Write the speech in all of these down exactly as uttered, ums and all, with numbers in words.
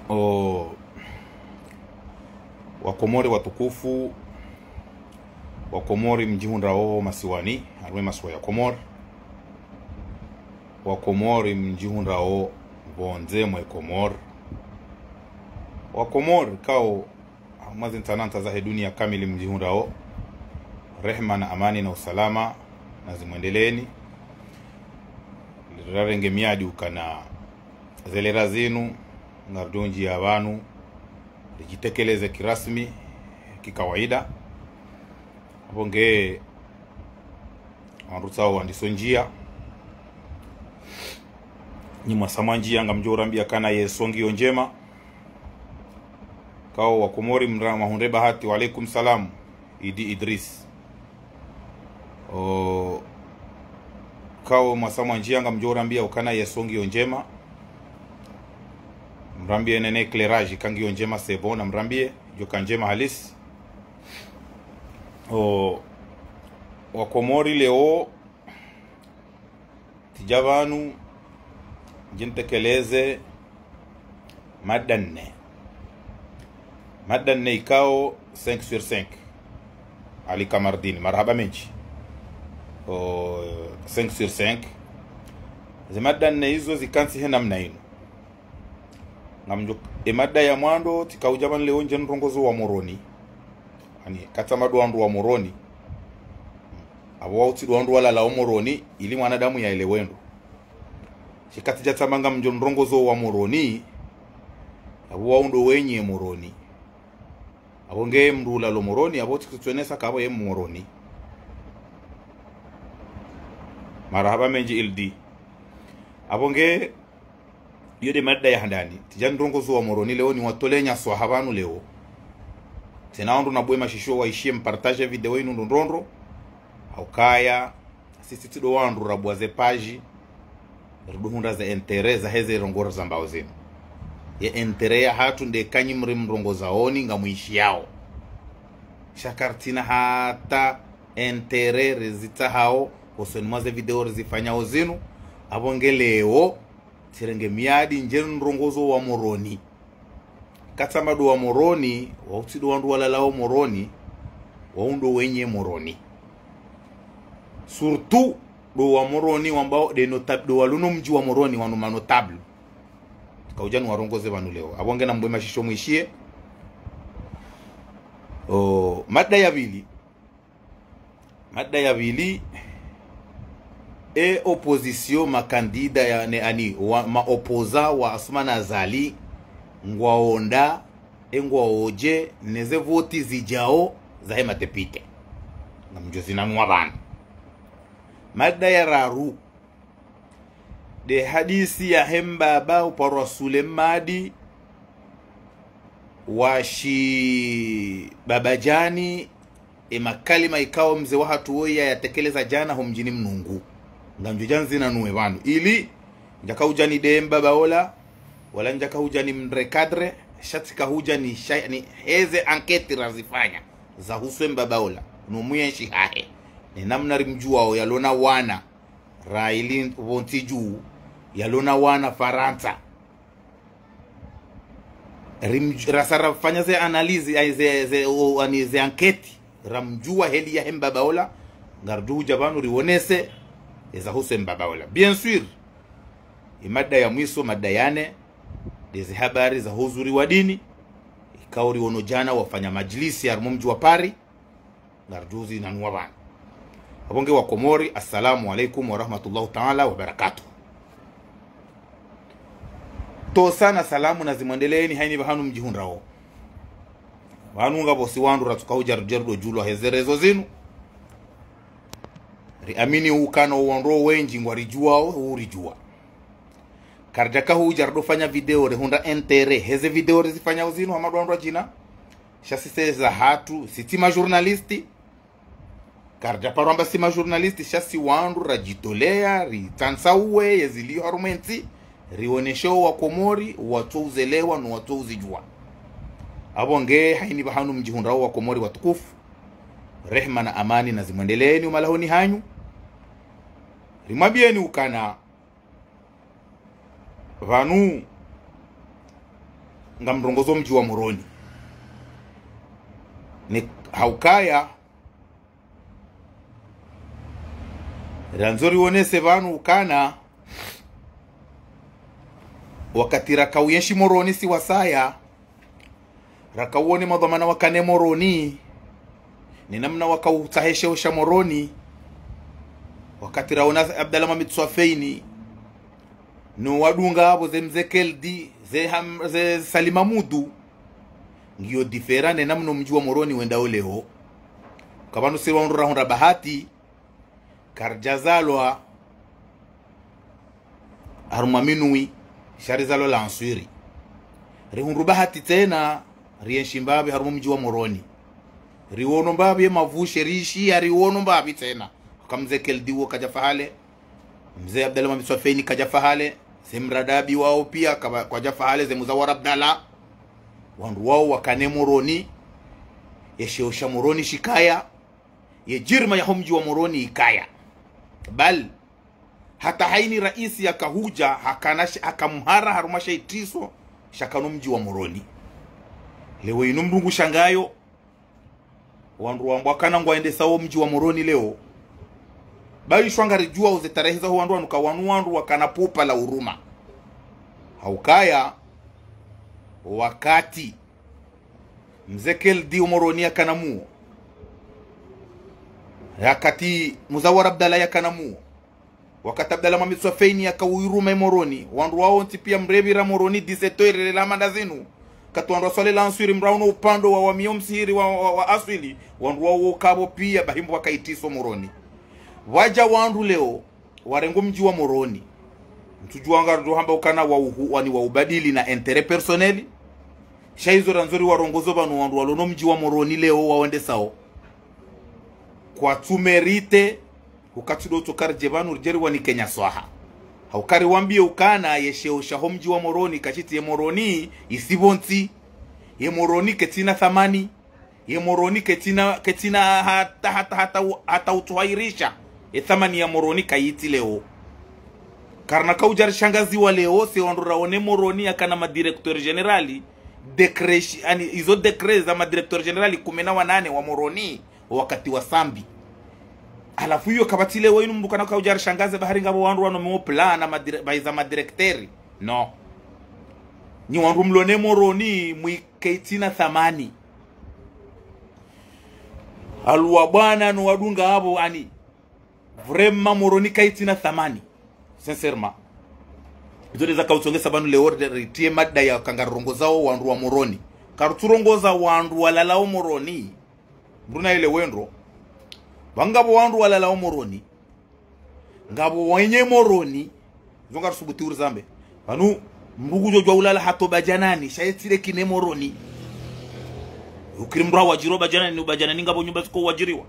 O, Wakomori watukufu, Wakomori mdjihundrao masiwani, harumwa masiwa ya Komori, Wakomori mdjihundrao pvondze mwe Komori, Wakomori kao mwa zintsanantsa zahe dunia kamili mdjihundrao, rehma na amani na usalama nazimwendeleeni. Rarenge miadi ukana zelera zinu, ngaridjo ndjia pvanu, ridjitekeleze kirasmi, kikawaida. Apvo nge wandru tsao wandiso ndjia. Nyi mwasa mwa ndjia ngamdjo urambia kana ye songi yo ndjema. Kao Wakomori mra-, mahundre bahati, wa alaikum salam, Idi Idris. O, kao mwasa mwa ndjia ngamdjo urambia ukana ye songi yo ndjema. Mrambie nene éclairage kangi yo ndjema, c'est bon, na mrambie, djoka ndjema halisi. O, Wakomori leo, tsidja pvanu, ndje ntekeleze mada nne. Mada nne ikao cinq sur cinq. Ali Kamardini, marahaba mendji. O, cinq sur cinq. Ze mada nne izo zikantsi he namna inu. Ngamdjo, e mada ya mwando, tsika udja pvanu leo ndje nrongozo wa Moroni. Ani, katsa mado wandru wa Moroni. Apvo wao tsi ndo wandru walalao Moroni, ili mwanadamu yaelewe ndro. Shikatsi dja tsamba ngamdjo nrongozo wa Moroni, apvo wao ndo wenye Moroni. Apvo nge mndru ulalo Moroni, apvo tsikutsuonesa kapvo ye Moroni. Marahaba mendji Ildi. Apvo nge, iyo nde mada ya handani. Tsidja nrongozo wa Moroni leo, niwatolea nyaswaha pvanu leo. Tsena wandru nabwe mashisho waishie mpartage video inu ndrondrondro. Haukaya, sisi tsi ndo wandru rabua ze page, riduhundra ze intérêt zaheze rongoro zambao zinu. Ye intérêt yahatru nde kanyi mri mrongozaoni ngamwishiao. Sha kartsina hata intérêt rizitsahao, hosoni mwa ze video rizifanyao zinu, apvo nge leo, tsirenge miadi ndje nrongozo wa Moroni. Katsa mado wa Moroni, wao tsi ndo wandru walalao Moroni, wao ndo wenye Moroni. Surtout, ndo wa Moroni wambao nde notab-, ndo walo no mdji wa Moroni wanu ma notable. Tsika udja niwarongoze pvanu leo. Apvo nge nambwe mashisho mwishie. O, mada ya pvili. Mada ya pvili, e opposition, makandida ya, ne, ani, wa, ma opposant wa Assoumani Azali, ngwaonda, e ngwaodje, neze voti zidjao, zahe madepite. Ngamdjo zinanua pvanu. Mada ya raru, nde hadisi yahe mbaba uparwa Sule Madi, wa shi Babadjani, e makalima ikao mze wahatru woyi yayatekeleza djana ho mdjini Mnungu. Ngamdjo dja nzinanue pvanu. Ili, ndjaka udja nidemba baola, wala ndjaka udja nimrecadre, sha tsika udja ni sha-, niheze enquête razifanya. Zahusu e mbaba ola. No mwenshi hahe. Ne namna rimdjuao yalo na wana. Raili pvontsi dju, yalo na wana Farantsa. Rim-, rasa rafanya ze analyse, ai, ze, ze, o, ani ze enquête, ramdjua heli yahe mbaba ola, ngaridjo udja pvanu rionese, eza husu e mbaba ola. Bien sûr, e mada ya mwiso, mada ya nne, ndeze habari za huzuri wa dini, ikao riono djana wafanya madjilisi harumwa mdji wa Paris, ngaridjo zinanua pvanu. Apvo nge Wakomori, assalamu alaikum wa rahmatullahi taala wa barakatuh. Tosa na salamu nazimwendeleeni haini pvahanu mdjihundrao. Pvanu ngapvo si wandru ratsuka udja rudje rudo djulwa heze rezo zinu. Riamini ukana wandru wendji ngwaridjuao, uridjua. Karidjaka hudja rudo fanya video rihundra intérêt heze video rizifanyao zinu hama ndo wandru wadjina. Sha sisi zahatru, si tsi ma journaliste. Karidja paro amba si ma journaliste, sha si wandru radjitolea, ritsantsaue yezilio harumwa entsi, rioneshe o Wakomori, watso uzelewa no watso uzidjua. Apvo nge haini pvahanu mdjihundrao Wakomori watukufu, rehma na amani nazimwendeleeni umalahoni hanyu. Rimwambieni ukana pvanu, Ngamrongozo mdji wa Moroni. Ni haukaya, randzo rionese pvanu ukana, wakati rakauyenshi Moroni si wasaya, rakauone madhwamana wakane Moroni, ni namna wakautsaha esheo sha Moroni, wakati raona Abdallah Mohamed Soifani, no wadunga apvo ze mze Keldi, ze, ham, ze Salim Hamoudou, ngiyo différent ne namna mdji wa Moroni wendao leo. Kapvanu siri wandru rahundra bahati, karidjazalwa harumwa minuit, sha rizalwa lanswiri. Rihundru bahati tsena, rienshi mbapvi harumwa mdji wa Moroni. Riono mbapvi ye mavushe, riishiya riono mbapvi tsena. Ka mze Keldi wo kadjafa hale, mze Abdallah Mohamed Soifani kadjafa hale, ze Mradabi wao pia kaba, kwadjafa hale, ze Muzawar Abdallah. Wandru wao wakane Moroni, yesheo sha Moroni shikaya, ye djirma yaho mdji wa Moroni ikaya. Bal, hata hayina raisi yakahudja, hakana sh-, hakamhara harumwa she itriso shakana mdji wa Moroni. Leo inu mdru ngushangayo, wandru wambwa kana ngwaendesao mdji wa Moroni leo. Baishwa ngaridjuao ze tarehi zaho wandru wanu ka wanu wandru wakana pupa la uruma. Haukaya, wakati mze Keldi o Moroni yakana muo, wakati Muzawar Abdallah yakana muo, wakati Abdallah Mohamed Soifani yakauiruma e Moroni, wandru wao ntsi pia mrepvira Moroni dix-sept heures la manda zinu. Kati wandru waswali lanswiri mrauno upando wa wamio msihiri wa, wa, wa aswili, wandru wao kapvo pia bahimbo wakaitriso Moroni. Pvwadja wandru leo, warengo mdji wa Moroni. Ntsudjuwa ngaridjo hamba ukana wa uhu, wani wa ubadili na intérêt personnel. Sha izo randzo riwarongozo pvanu wandru walono mdji wa Moroni leo wawendesao, kwatsu mérité, hukati ndo tsoka ridje pvanu ridje riwanikenya swaha. Hauka riwambiye ukana yesheo shaho mdji wa Moroni kashitsi ye Moroni isipvo ntsi. Ye Moroni ketsina thamani. Ye Moroni ketsina, ketsina hata, hata, hata, u-, hata utsuhairisha. E thamani ya Moroni kayitsi leo. Karina kaudja rishangaziwa leo, se wandru raone Moroni yakana ma directeur général, décret shi-, ani, izo décret za ma directeur général kume na wanane wa Moroni, wakati wa Sambi. Halafu iyo kapvatsi leo inu mdru kana kaudja rishangaze bahari ngapvo wandru wano meo plan na ma dire-, baiza ma directeur. No. Nyi wandru mlone Moroni mwike itsina thamani. Aluwa bwana no wadunga apvo ani. Vraiment Moroni kaitsina thamani. Sincèrement. Izo ndeza kautsongesa pvanu leo ri-, ritriye mada ya kangarongozao wandru wa Moroni. Karutsurongoza wandru walalao Moroni. Mdru naelewe ndro. Pvangapvo wandru walalao Moroni. Ngapvo wenye Moroni. Izo ngarisubuti urizambe. Pvanu, mdru kudjodjuwa ulala hata Badjanani, sha yetsile kine Moroni. Ukiri mdru hawajiriwa Badjanani, ni Badjanani ngapvo nyumba ziko uwajiriwa.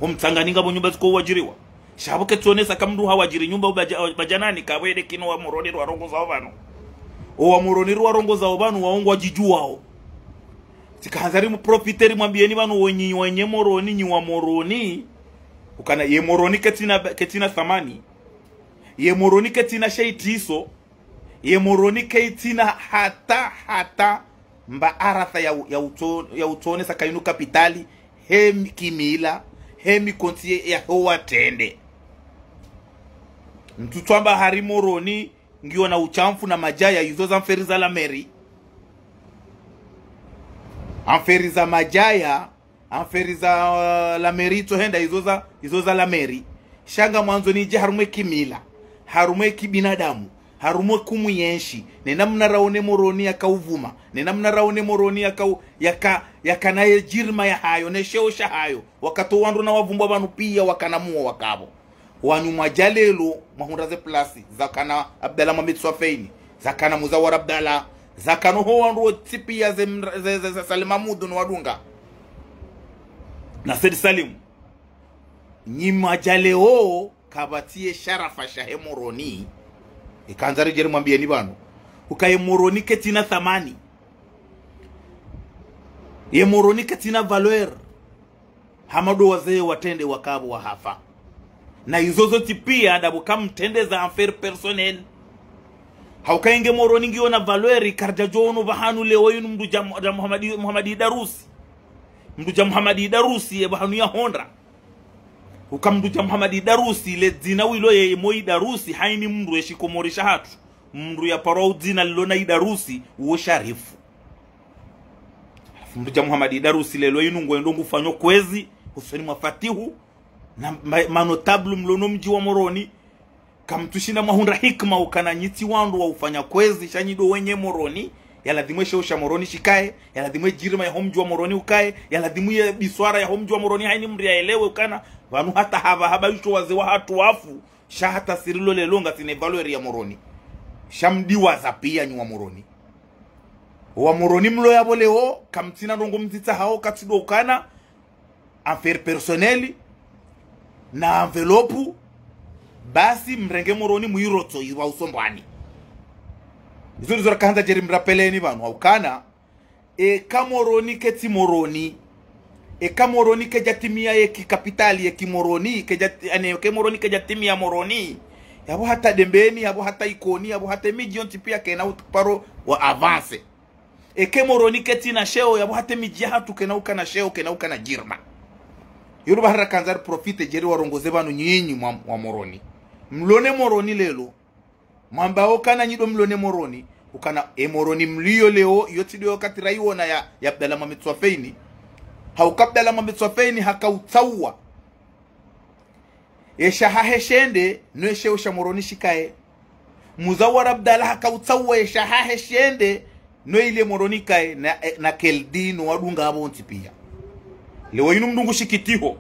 Ho Mtsangani ngapvo nyumba ziko uwajiriwa. Sha pvo ketsuonesa ka mdru hawajiri nyumba Badja-, Badjanani, kapvo yede kino wa Moroni riwarongozao pvanu. O wa Moroni riwarongozao pvanu, wao ngwadjidjuwao. Tsikahandza rimu profiter rimwambiyeni pvanu wenyi, wenye Moroni, nyi wa Moroni. Ukana ye Moroni ketsina, ketsina thamani. Ye Moroni ketsina she itriso. Ye Moroni ketsina hata, hata mba aratha ya, ya utso-, ya utsoonesa ka inu kapitali, he mi-, kimila, he mikontsi ye, ya ho watrende. Ntsutsuamba hari Moroni, ngiyo na ushamfu na madjaya, izo za mferi za la mairie. Amferi za madjaya, amferi za, uh, la mairie itso henda izo za, izo za la mairie. Sha ngamwandzo nidje harumwa e kimila, harumwa e kibinadamu, harumwa e kumu yenshi, ne namna raone Moroni yakauvuma, ne namna raone Moroni yakau-, yaka-, yakana ye djirma yahayo, ne sheo shahayo, wakati o wandru na wavumbwa pvanu pia wakana muo wakapvo. Wanyu mwadja lelo, mwahundra ze place, zakana Abdallah Mohamed Soifani, zakana Muzawar Abdallah, zakana ho wandru wontsi pia ze mra-, ze, ze, ze Salim Hamoudou no wadunga. Na Said Salim. Nyi mwadja leo, kapvatsi ye sharafa shahe Moroni. Ikandza ridje rimwambiyeni pvanu. Uka ye Moroni ketsina thamani. Ye Moroni ketsina valeur. Hama ndo wazee watrende wakapvo wahafa. Na izo zontsi pia ndapvo kamtrende za affaire personnelle. Hauka inge Moroni ngiyo na valeur, karidja djo ono pvahanu leo inu mndru dja, dja Muhammad, Muhammad Idarusi. Mndru dja Muhammad Idarusi, ye pvahanu ya hondra. Uka mndru dja Muhammad Idarusi, le dzina wilo ye Mo Idarusi, haini mndru ye shikomori sha hatru. Mndru ya paro u dzina lilo na Idarusi, uwo Sharifu. Halafu mndru dja Muhammad Idarusi leo inu ngwendo ngufanyo kwezi, husoni mwa Fatihu, na ma, ma notable mlo no mdji wa Moroni, kamtsushinda mwahundra hikima ukana nyi tsi wandru wa ufanya kwezi, sha nyi ndo wenye Moroni, ya lazimu ye sheo sha Moroni shikaye, ya lazimu ye jirima ya ho mdji wa Moroni ukaye, ya lazimu ye biswara ya ho mdji wa Moroni haini mndru ya elewe ukana, pvanu hata hapva hapva yisho wazee wa hatru wafu, sha hata si rilo leo ngasina valeur ya Moroni. Sha mdiwaza pia nyi wa Moroni. Wa Moroni mlo yapvo leo, kamtsina ndrongo mdzitsa hao katsi ndo ukana, affaire personnelle, na enveloppe, basi mrenge Moroni muirotso iwa Usombwani. Izo ndizo rakahandza djeri mrapeleni pvanu, haukana, eka Moroni ketsi Moroni, eka Moroni kedja timia ye ki capitale ye ki Moroni, kedja ti, ane, eka Moroni kedja timia Moroni, yapvo hata Dembeni, yapvo hata Ikoni, yapvo hata midji yontsi pia kena utsi paro wa avance. Eka Moroni ketsina sheo, yapvo hata midji ya hatru kena ukana sheo, kena ukana jirima. Yulu bahara kandza ri profite djeri warongoze pvanu nyinyi mwa, wa Moroni. Mlo ne Moroni leo. Mwamba ukana nyi ndo mlo ne Moroni. Ukana e Moroni mliyo leo, yo tsi ndo yo katsi rayiona ya, ya Abdallah Mohamed Soifani. Hauka Abdallah Mohamed Soifani haka utsaua ye shahahe shende, no ye sheo sha Moroni shikaye. Muzawar Abdallah haka utsaua ye shahahe shende, no ile Moroni kaye, na, na Keldi, no wadunga apvo wontsi pia. Leo inu mndru ngu shikitiho.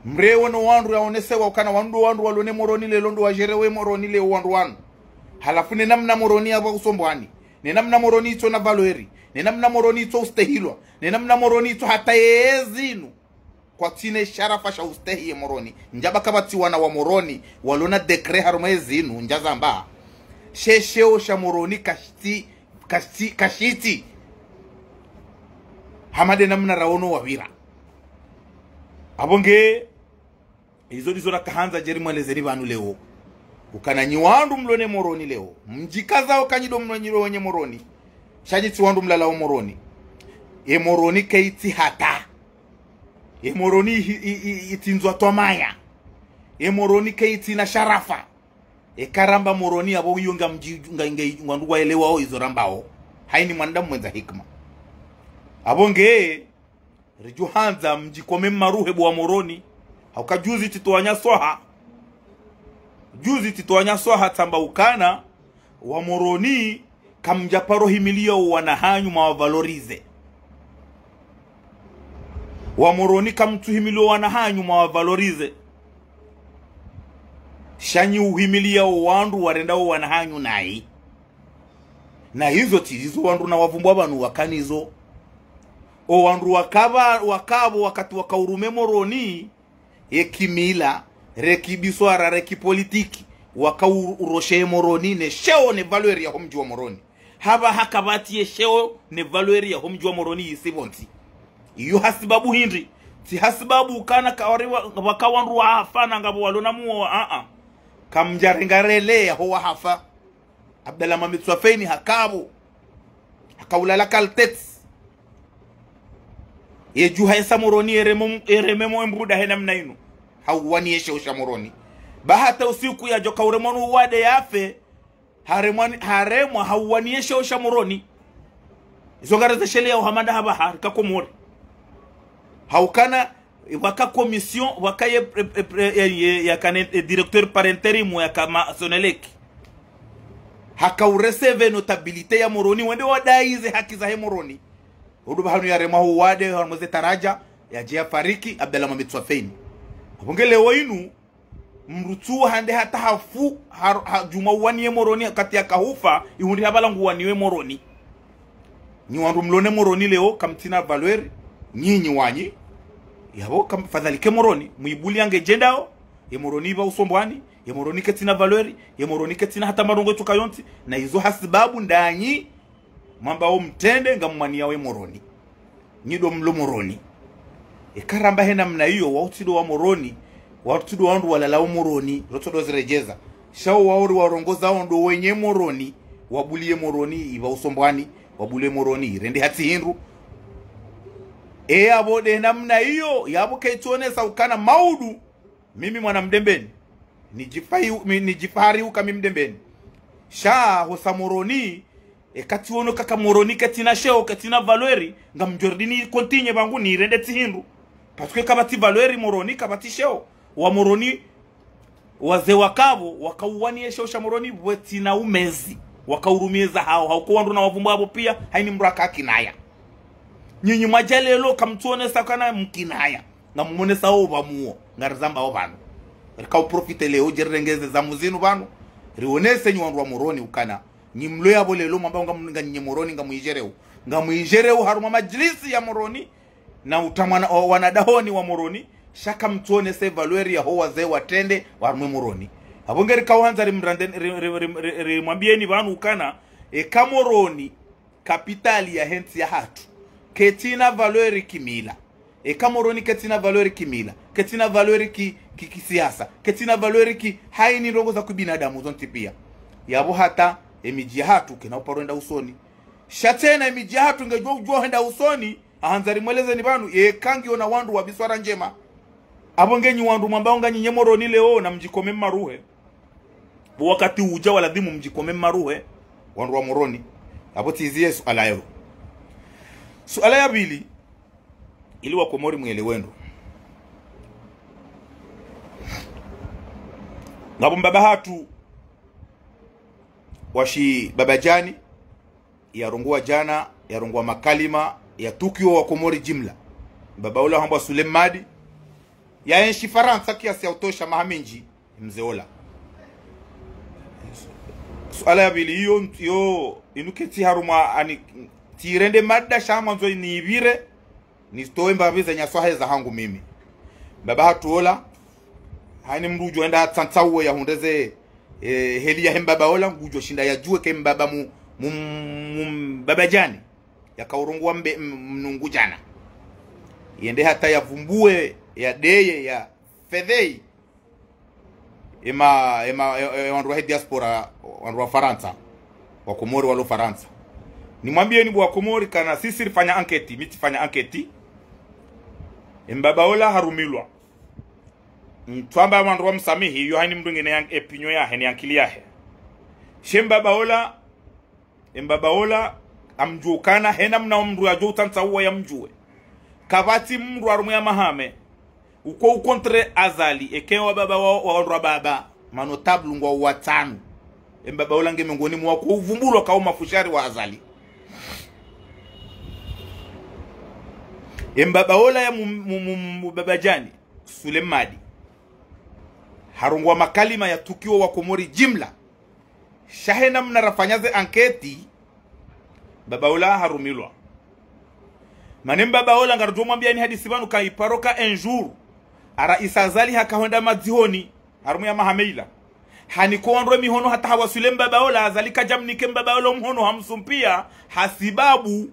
Mrewo no wandru ya onesewa ukana wandru, wandru walo ne Moroni leo ndo wa gérer we Moroni leo wandru wanu. Halafu ne namna Moroni yapvo Usombwani. Ne namna Moroni itso na valeur. Ne namna Moroni itso ustehilwa. Ne namna Moroni itso hata ye zinu. Kwatsina sharafa sha ustehi ye Moroni. Ndjaba kapvatsi wana wa Moroni, walo na décret harumwa ye zinu, ndjazamba. She sheo sha Moroni kashitsi, kashitsi, kashitsi. Hama de namna raono wapvira. Apvo nge, izo ndizo rakahandza djeri mwelezeni pvanu leo. Ukana nyi wandru mlo ne Moroni leo. Mdjikazao ka nyi ndo mlo nyi ndo wenye Moroni. Sha nyi tsi wandru mlalao Moroni. E Moroni keyitsi hata. E Moroni i, i, i, itsindzwa twamaya. E Moroni keyitsina sharafa. Eka ramba Moroni apvo iyo nga mdji, nga, nga, nga wandru waelewao izo rambao. Haini mwanadamu mwendza hikima. Apvo nge, ridjo handza mdjikome maruhe bo wa Moroni. Hauka juzi tsitowa nyaswaha. Juzi tsitowa nyaswaha tsamba ukana, wa Moroni, kamdja paro himilia o wana hanyu mwawavalorize. Wa Moroni kamtsuhimilia o wana hanyu mwawavalorize. Sha nyi uhimilia o wandru warenda o wana hanyu nayi. Na izo tsi izo wandru na wavumbwa pvanu wakanizo. O wandru wakapva, wakapvo wakati waka urume Moroni, ye kimila, re kibiswara, re kipolitiki, waka u-, uroshe ye Moroni, ne sheo ne valeur ya ho mdji wa Moroni. Hapva hakapvatsi ye sheo ne valeur ya ho mdji wa Moroni yisi pvontsi. Iyo hasibabu hindri, tsi hasibabu ukana kawari wa, waka wandru wahafa na ngapvo walo na muo, a-a. Kamdja renga rele ya ho wahafa. Abdallah Mohamed Soifani hakapvo. Haka ulala Caltex. Ye djuha yesa Moroni eremo, erememo embuda he namna inu. Hauwani ye sheo sha Moroni. Ba hata usiku yadjoka uremwa no uwade yafe. Haremwa ni, haremwa hauwani ye sheo sha Moroni. Izo ngari ze sheleya uhamanda hapvaha rika Komori. Haukana, waka commission, waka ye, e, e, e, ye, ye, yakane, e, directeur par intérim yaka ma Sonelec. Haka urecevoir notabilité ya Moroni, wende wadai ze haki zahe Moroni. Udu pvahanu yaremwa ho uwade, harumwa ze taradja, yadje yafariki, Abdallah Mohamed Soifani. Apvo nge leo inu, mdru tsu hande hata hafu, ha, ha, djuma uwani ye Moroni, wakati yaka hufa, ihundri hapvala nguwaniwe Moroni. Nyi wandru mlo ne Moroni leo, kamtsina valeur, nyinyi wanyi. Yapvo, kam, fadhali ke Moroni, muibulia nge djendao, ye Moroni ipva Usombwani, ye Moroni ketsina valeur, ye Moroni ketsina hata marongo tsuka yontsi, na izo hasibabu ndanyi, mwamba o mtrende ngamwaniao ye Moroni. Nyi ndo mlo Moroni. Eka ramba he namna iyo, wao tsi ndo wa Moroni, wao tsi ndo wandru walalao Moroni, rotso ndo ziredjeza. Sha o wao ri warongoza o ndo wenye Moroni, wabuliye Moroni ipva usombwani, wabuliye Moroni irende hatsi hindru. E yapvo nde namna iyo, yapvo ketsuonesa ukana maudu, mimi mwana Mdembeni, nidjifahi-, mi-, nidjifahari uka mi Mdembeni. Sha hosa Moroni, e katsiono kaka Moroni katsina sheo, katsina valeur, ngamdjo ridi ni continuer pvangu nirende tsi hindru. Parce que kapvatsi valeur Moroni, kapvatsi sheo. Wa Moroni, wazee wakapvo, wakauwaniye sheo sha Moroni, pvwe tsina umezi. Wakaurumiye za hawo, hauka wandru na wavumbu apvo pia, haini mdru aka kinaya. Nyinyi mwadja leo, kamtsuonesa kana mkinaya. Ngamumonesa opva muo, ngarizambao pvanu. Rikao profiter leo, dje rirenge ze zamu zinu pvanu. Rionese nyi wandru wa Moroni ukana. Nyi mlo yapvo leo, mwamba nga, nga nyi Moroni, ngamwidjereo. Ngamwidjereo harumwa madjilisi ya Moroni, na utamwana, o, wanadahoni wa Moroni, sha kamtsuonese valeur ya ho wazee watrende, harumwa Moroni. Apvo ngerikao handza rimrande, ri, ri, ri, ri, rimwambiyeni pvanu ukana, eka Moroni, kapitali yahe ntsi yahatru, ketsina valeur kimila. Eka Moroni ketsina valeur kimila, ketsina valeur ki, ki, kisiasa, ketsina valeur ki haini ndrongo za kibinadamu zontsi pia. Yapvo hata emidji yahatru kena uparo enda usoni. Sha tsena emidji yahatru ngedjo udjo henda usoni, ahandza rimwelezeni pvanu, eka ngiona wandru wa biswara ndjema. Apvo nge nyi wandru mwambao nga nyi nye Moroni leo, namdjikome mmaruhe. Wakati udja waladhimu mdjikome mmaruhe, wandru wa Moroni. Apvo tsiziye suala yeo. Suala ya pvili, ili wa Komori mwelewe ndro. Ngapvo mbaba hatru, washi Baba Djani, yarongowa djana, yarongowa makalima, yatukiwa wa Komori jimla. Mbaba ola hambwa Sule Mmadi, yaenshi Farantsa kiasi ya utosha maha mendji, mze ola. Suala ya pvili, iyo, iyo, inu ketsi harumwa ani, tsirende mada sha mwandzo nipvire, nizitowe mbapvi za nyaswahe za hangu mimi. Mbaba hatru ola, haini mdru udjo enda tsantsa uwe yahundre ze, eh, heli yahe mbaba ola, ngudjo shinda yadjuwe ke mbaba mu, mu, mu, mbaba Djani. Yakaurongowa mbe, m-, mnungu djana. Yende hata yavumbuwe, yadeye, yafedhehi. Ema, ema, e, e, wandru wahe diaspora, wandru wa Farantsa, wa Komori walo Farantsa. Nimwambiyeni bo wa Komori kana sisi rifanya enquête, mi tsifanya enquête. Embaba ola harumilwa. Ntswamba wandru wamsamihi, iyo haini mdru ngena ya, opinion yahe, ne ankili yahe. She mbaba ola, embaba ola, amdjuwa ukana, hena mna mdru yadjo utsantsa uwa yamdjuwe. Kapvatsi mdru harumwa ya mahame, uko ukontre Azali, eke wa baba wa, wa, wa baba, manotable ngwao watsanu. Embaba ola nge mengoni mwa ko uvumbulwa kao mafushari wa Azali. Embaba ola ya mu, mu, mu, mu, Baba Djani, Sule Mmadi. Harongowa makalima yatukiwa wa Komori jimla. Sha hena mna rafanya ze enquête, mbaba ola harumilwa. Mana embaba ola ngaridjo mwambiyani hadisi pvanu ka iparo ka un jour, ara Isa Azali haka hwenda madzihoni, harumwa ya mahame ila. Haniko wandru emihono hata hawaswili embaba ola, Azali kadjamnike embaba ola omhono hamsumpiya, hasibabu.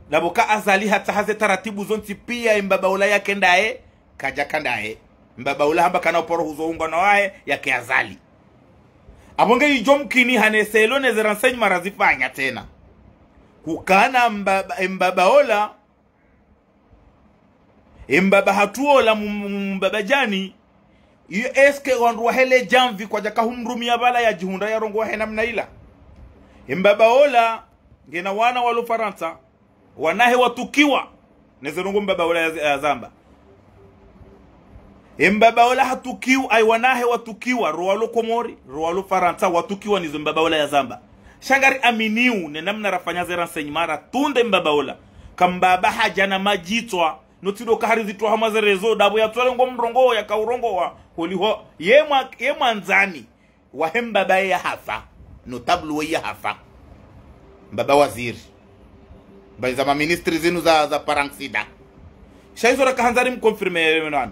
Ndapvo ka Azali hata haze taratibu zontsi pia embaba ola yake ndaye, kadjaka ndaye. Mbaba ola hamba kana uparo huzo ungwana wahe yake Azali. Apvo nge idjo mkini haneselo neze renseignements razifanya tsena. Kukana mbaba, embaba ola, embaba hatru ola mu, mu, mu, mbaba Djani. Iyo est-ce que wandru wahe le djamvi kwadjaka humrumiya pvala yadjihundra yarongowa hena mna ila? Embaba ola, ngena wana walo Farantsa, wanahe watukiwa, neze ndrongo mbaba ola ya, yazamba. Embaba ola hatukiwa, ayi wanahe watukiwa, ro walo Komori, ro walo Farantsa, watukiwa nizo mbaba ola yazamba. Sha ngari aminiu, ne namna rafanya ze renseignements ratunde mbaba ola. Ka mbaba hadja na madjitswa, no tsindo ka harizitwa hamwa ze réseaux, ndapvo yatswale ngo mrongowo yakaurongowa, holiho, ye mwa, ye mwandzani wahe mbaba ye yahafa. Notable we yahafa. Mbaba waziri. Mba iza ma ministres zinu za, za parangsida. Sha izo raka handza rimconfirme pvanu.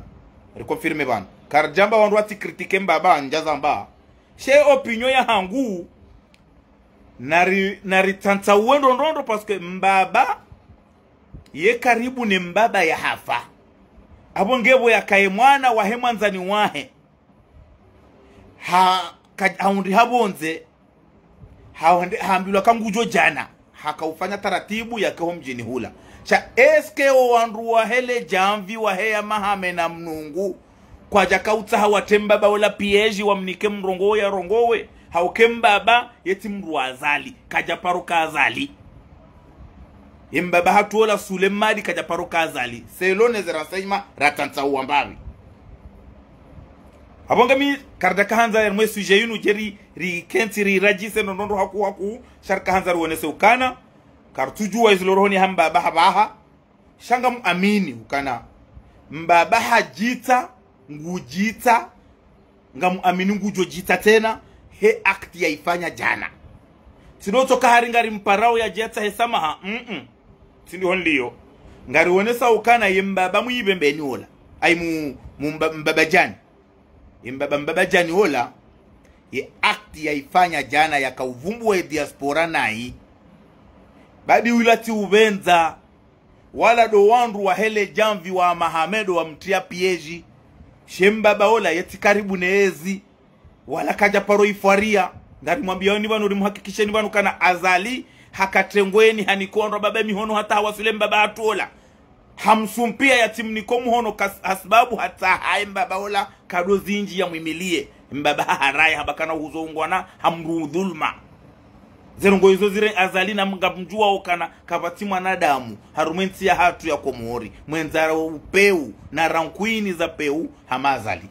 Riconfirme pvanu. Karidjamba wandru watsi critiquer mbaba, ndjazamba. She opinion ya hangu, nari, naritsantsa uwe ndro ndro ndro, parce que mbaba, ye karibu ne mbaba yahafa. Apvo ngepvo yakaye mwana wahe mwandzani wahe. Ha, ka, haundi hapvondze. Hawande-, hambilwa ka ngudjo djana. Hakaufanya taratibu yake ho mdjini hula. Sha, est-ce que o wandru wahe le djamvi wahe ya Mahame na Mnungu, kwadjaka utsaha watre mbaba ola piège wamnike mrongowe yarongowe? Hauka mbaba yetsi mndru wa Azali, kadjaparo ka Azali. Ye mbaba hatru ola Sule Mmadi kadjaparo ka Azali. Selon les renseignements ratsantsa uwambapvi. Apvo ngami karidjaka handza ya mwe sujet yinu djeri rikentsi riradjise ndrongoo ndro haku haku, sha rika handza riwonese ukana karitsudjuwa izo zilo rohoni ha mbaba hapvaha. Sha ngamuamini ukana mbaba hadjitsa, ngudjitsa, ngamuamini ngudjo djitsa tsena, he acte yaifanya djana. Tsi ndo tsoka hari ngarimparao yadje yatsahe samaha, mm-mm. Tsi ndiho nliyo. Ngariwonesa ukana ye mbaba Mwibembeni ola. Ayi mu, mu mba-, Mbabadjani. Ye mbaba Mbabadjani ola, ye acte yaifanya djana yakauvumbua ye diaspora nayi. Badi ula tsi upvendza, wala ndo wandru wahe le djamvi wa Mahame ndo wamtria piège. She mbaba ola yetsi karibu ne ezi, wala kadjaparo ifwaria. Ngarimwambiaoni pvanu, rimuhakikisheni pvanu kana Azali hakatrengweni hanikondro baba mihono hata hawaswili mbaba hatru ola. Hamsumpia yatsimniko muhono kas-, hasibabu hatsaha ye mbaba ola kado zindji yamwimilie. Mbaba haharai hamba kana uhuzo ungwana, hamru dhulma. Ze ndrongoo izo zire Azali na ngamdjuwao ukana kapvatsi mwanadamu harumwa entsi yahatru ya Komori mwendza upeu na rankwini za peu hama Azali.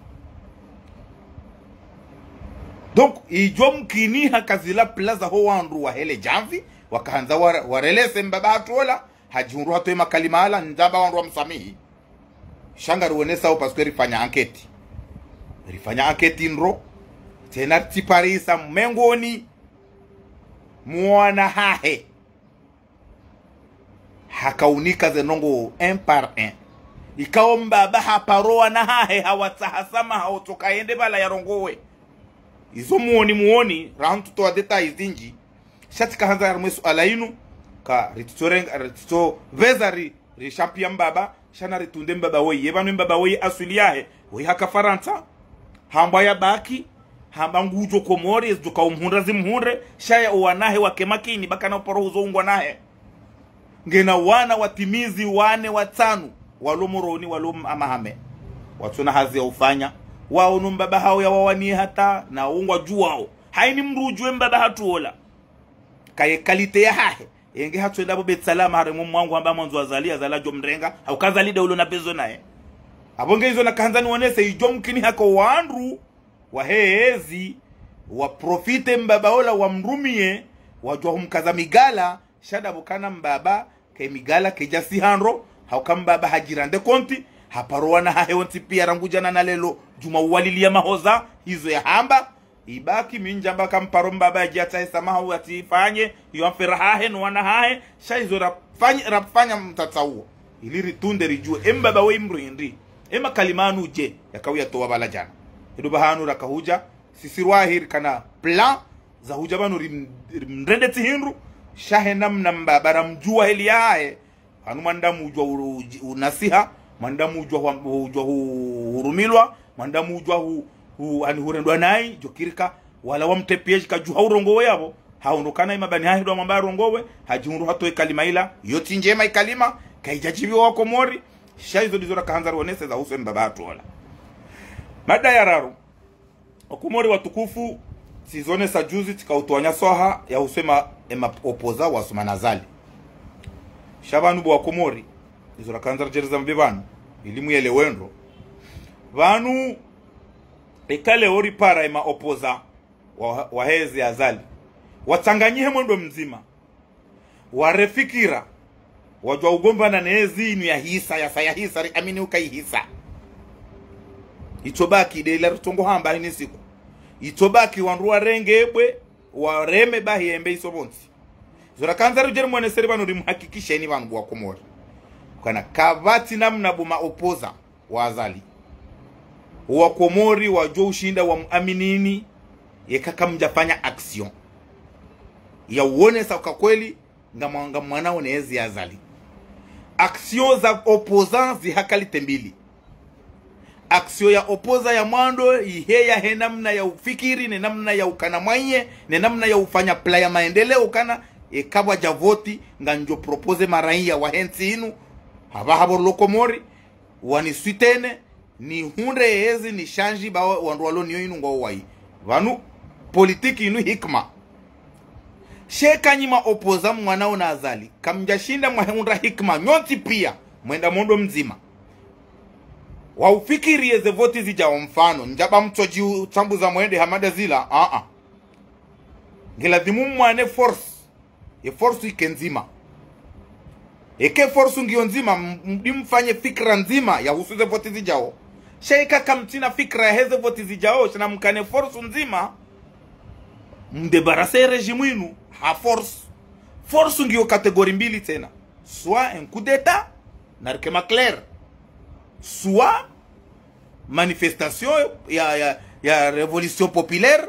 Donc, idjo mkini haka zila plaza ho wandru wahe le djamvi, wakahandza wa-, warelese mbaba hatru ola, hadjihundru hatowa ye makalima ala, ndzamba wandru wamsamihi. Sha ngariwonesao parce que rifanya enquête. Rifanya enquête ndro, tsena ritsiparisa mengoni mwa wana hahe. Hakaunika ze ndrongoo un par un. Ikao mbaba haparo wana hahe, hawatsaha samaha, hotsoka yende pvala yarongowe. Izo muoni muoni, raha ntsutowa détails zindji. Sha tsika handza harumwa ye suala inu, ka ritsutsorenga, ritsutso pveza ri, rishampia mbaba, sha naritunde mbaba woyi. Ye pvanu mbaba woyi aswili yahe, woyi haka Farantsa. Hamba yabaki, hamba ngudjo Komori, ezidjo kaumhundra zimhundre, sha ye owanahe wake makini, ba kana uparo uzo ungwa nahe. Ngena wana watimizi wane watsanu, walo Moroni, walo M-, Mahame. Watsuna hazi ya ufanya, waono mbaba hawo yawawaniye hata, na ungwa djuwao. Haini mndru udjuwe mbaba hatru ola. Kaye qualité yahahe. Yenge hatsuenda pvo Beit Salam haremwa mwangu hamba mwandzo Azali, Azali adjo mrenga, hauka Azali nde ulo na besoin naye. Apvo nge izo nakahandza niwonese idjo mkini haka wandru wahe ezi, waprofite mbaba ola wamrumiye, wadjuwa humkaza migala, sha ndapvo kana mbaba, ke migala, kedja siha ndro, hauka mbaba hadjira nde konti, haparo wana hahe wontsi pia rangu djana na lelo, djuma uwaliliya mahoza, izo yahamba, ibaki mi ndjamba kamparo mbaba yadje yatsahe samaha, yatsifanye, yo affaire hahe, no wana hahe, sha izo rafany-, rafanya mtsatsa uwo. Ili ritunde ridjuwe, e mbaba woyi mndru hindri, e makalima anu dje, yakauya towa pvala djana. Edo pvahanu rakahudja, sisi rwahi rikana plan, za hudja pvanu rim-, rimrende tsi hindru, sha he namna mbaba ramdjuwa heli yahahe, pvanu mwanadamu udjuwa u-, u-, unasiha, mwanadamu udjuwa hwa-, udjuwa hu-, hurumilwa, mwanadamu udjuwa hu-, hu-, ani hurendwa nayi, djokirika, wala wamtre piège kadjuha urongowe yapvo, haono kana imabani hahe ndo amwamba arongowe, hadjihundru hatowa ikalima ila, yo tsi ndjema ikalima, kaidjadjibiwa wa Komori, sha izo ndizo rakahandza riwonese zahusu e mbaba hatru ola. Mada ya raru, Wakomori watukufu, tsizonesa juzi, tsika utwanya swaha yahusu ema, ema opposant wasumana Azali. Sha pvanu bo Wakomori, izo rakandza ridjereza mbe pvanu, ili muyelewe ndro. Pvanu, eka leo ripara ema opposant wa, wahe ezi Azali, watsanganyihe mwendo mdzima. Warefikira, wadjuwa ugombana ne ezi inu yahisa, yasa yahisa, riamini uka ihisa. Itsobaki, nde ila ritsongo hamba hini siku. Itsobaki wandru warenge ebwe, wareme bahi embe iso pvontsi. Zo rakandza ridje rimwoneseni pvanu, rimuhakikisheni pvanu bo Wakomori. Kana kapvatsi namna bo ma opposant wa Azali, Wakomori wadjo ushinda wamuaminini, yeka kamdjafanya action ya uonesa uka kweli ngamwa-, ngamwanao ne ezi Azali. Action za opposant ziha qualité mbili. action ya opposant ya mwando, ihe yahe namna ya ufikiri, ne namna ya ukana mwenye, ne namna ya ufanya plan ya maendeleo ukana, eka pvwadja voti, ngamdjo proposer maraiya wahe ntsi inu, hapvaha pvo rilo Komori, wani soutenir, nihundre ezi, ni change, ba wandru walo nayo inu ngwao wayi. Pvanu, politique inu hikima. Sha eka nyi ma opposant mwana ona Azali, kamdjashinda mwahundra hikima, nyontsi pia, mwenda mwendo mdzima. Waufikiri eze voti zidjao mfano, ndjaba mtsodji utsambuza mwende Hamada zila, a-a. Ngiladhimu mwane force, ye force ike ndzima. Eke force ngiyo ndzima, m-, mdi mfanye fikira ndzima yahusu ze voti zidjao. Sha eka kamtsina fikira yaheze voti zidjao, sha namkane force ndzima, mdébarrasser régime inu ha force. Force ngiyo catégorie mbili tsena. Soit un coup d'État, narike ma clair. Soit manifestation ya, ya, ya révolution populaire,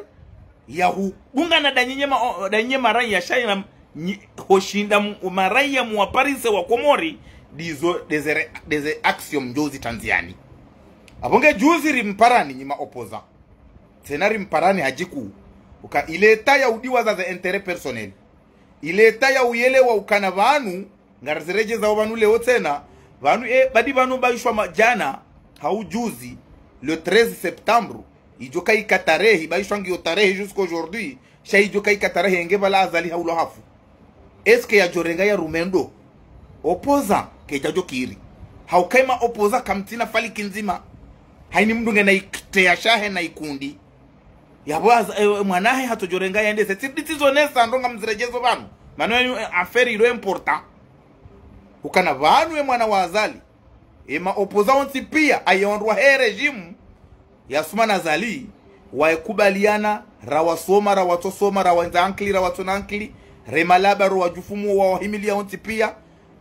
ya hudungana da nyinyi ma-, da nyinyi maraiya sha ina nyi-, hoshinda mu-, maraiya muwaparise wa Komori, ndizo, ndeze re-, ndeze action mdjo zitandziani. Apvo nge juzi rimparani nyi ma opposant. Tsena rimparani hadjiku. Uka ile état ya udiwaza ze intérêt personnel. Ile état ya uyelewa ukana pvanu, ngariziredjezao pvanu leo tsena, pvanu, e, badi pvanu pvaishwa ma-, djana, hau juzi, le treize septembre, idjo kaika tarehi, pvaishwa ngiyo tarehi jusqu'aujourd'hui, sha idjo kaika tarehi enge pvala Azali haulwa hafu. Est-ce que yadjorenga ya rumendo? Opposant, kedjadjo kiri. Hauka nyi ma opposant kamtsina faliki ndzima. Haini mndru ngena ikte ya shahe na ikundi. Yapvo Aza-, e, mwanahe hatsodjorenga yende se. Tsi, tsi zo nesa ndrongo ngamziredjezo pvanu. Mana yo, e, affaire ilo important. Ukana pvanu e mwana wa Azali. E ma opposant wontsi pia, aye ondrwa he régime ya Assoumani Azali, waekubaliana, rawasoma, rawatsosoma, rawandza ankili, rawatsona ankili, remalaba, rowadjufumu, wawahimiliya wontsi pia,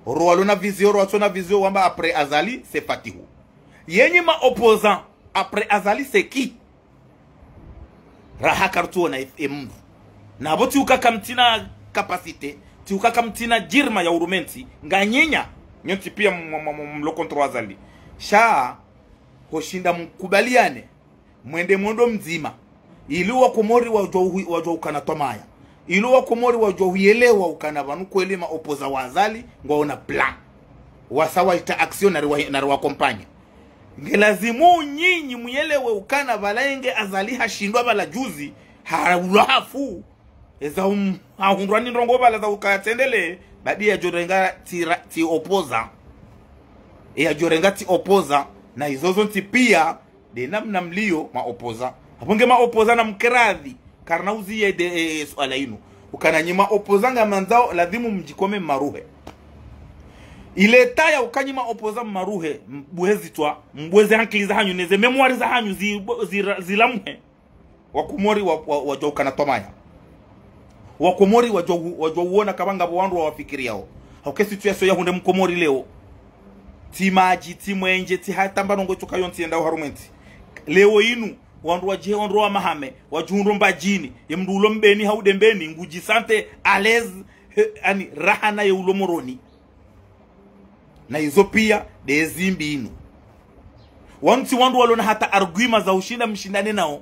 rowalona vision, rowatsona vision, wamba après Azali, c'est Fatihou. Ye nyi ma opposant, après Azali, c'est qui? Raha kartsuona e, e mndru. Na pvo tsi uka kamtsina capacité, tsi uka kamtsina djirma ya urume ntsi, nganyinya, nyontsi pia m-, m-, m-, mlo contre Azali. Sha, hoshinda mkubaliane, mwende mwendo mdzima. Ili wa Komori wadjua uhi-, wadjua ukana twamaya. Ili wa Komori wadjua uyelewa ukana pvanu kweli ma opposant wa Azali, ngwaona plan. Wasa waita action nari wa, nari wa accompagner. Ngilazimu nyinyi muyelewe ukana pvala enge Azali hashindwa pvala juzi, haulwa hafu. Eza um-, hahundrwa ni ndrongo pvala za ukaya tsendele, badi yadjorenga tsi ra-, tsi opposant. Yadjorenga tsi opposant, na izo zontsi pia, nde namna mliyo ma opposant. Apvo nge ma opposant namkeradhi, karina uziye nde, e, e, suala inu. Ukana nyi ma opposant ngamandzao, ladhimu mdjikome maruhe. Ile état ya uka nyi ma opposant maruhe, mbuhezi twa, mbuhezi ankili zahanyu, neze mémoire zahanyu, zi-, zi-, zilamuhe. Wa Komori wa, wa, wadjua ukana twamaya. Wa Komori wadjua u-, wadjua uona kapvanga pvo wandru wawafikiriyao. Hauka e situation ya hundre Mkomori leo. Tsi madji, tsi mwenje, tsi hata mba ndrongo itsoka yontsi yendao harumwe ntsi. Leo inu, wandru wadjihe wandru wa mahame, wadjihundro Mbadjini, ye mndru ulo Mbeni hau Dembeni, ngudji sentir à l'aise, he, ani, raha na ye ulo Moroni. Na izo pia, nde zimbi inu. Wanu tsi wandru walona hata argument za ushinda mshindane nao.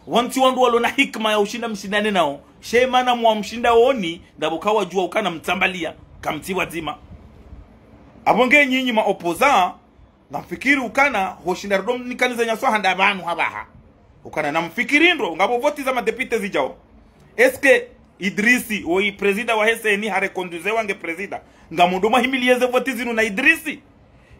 Wanu tsi wandru walona hikima ya ushinda mshindane nao. She mana mwamshinda woni, ndapvo kawadjua ukana mtsambaliya, kamtsi pvwadzima. Apvo nge nyinyi ma opposant, ngamfikiri ukana, hoshinda rido mnikaniza nyaswaha nda pvanu hapvaha. Ukana namfikiri ndro, ngapvo voti za ma députés zidjao. Est-ce que Idrisi, woyi président wahe CENI, hareconduisewa nge président? Ngamdjo mwahimiliye ze voti zinu na Idrisi?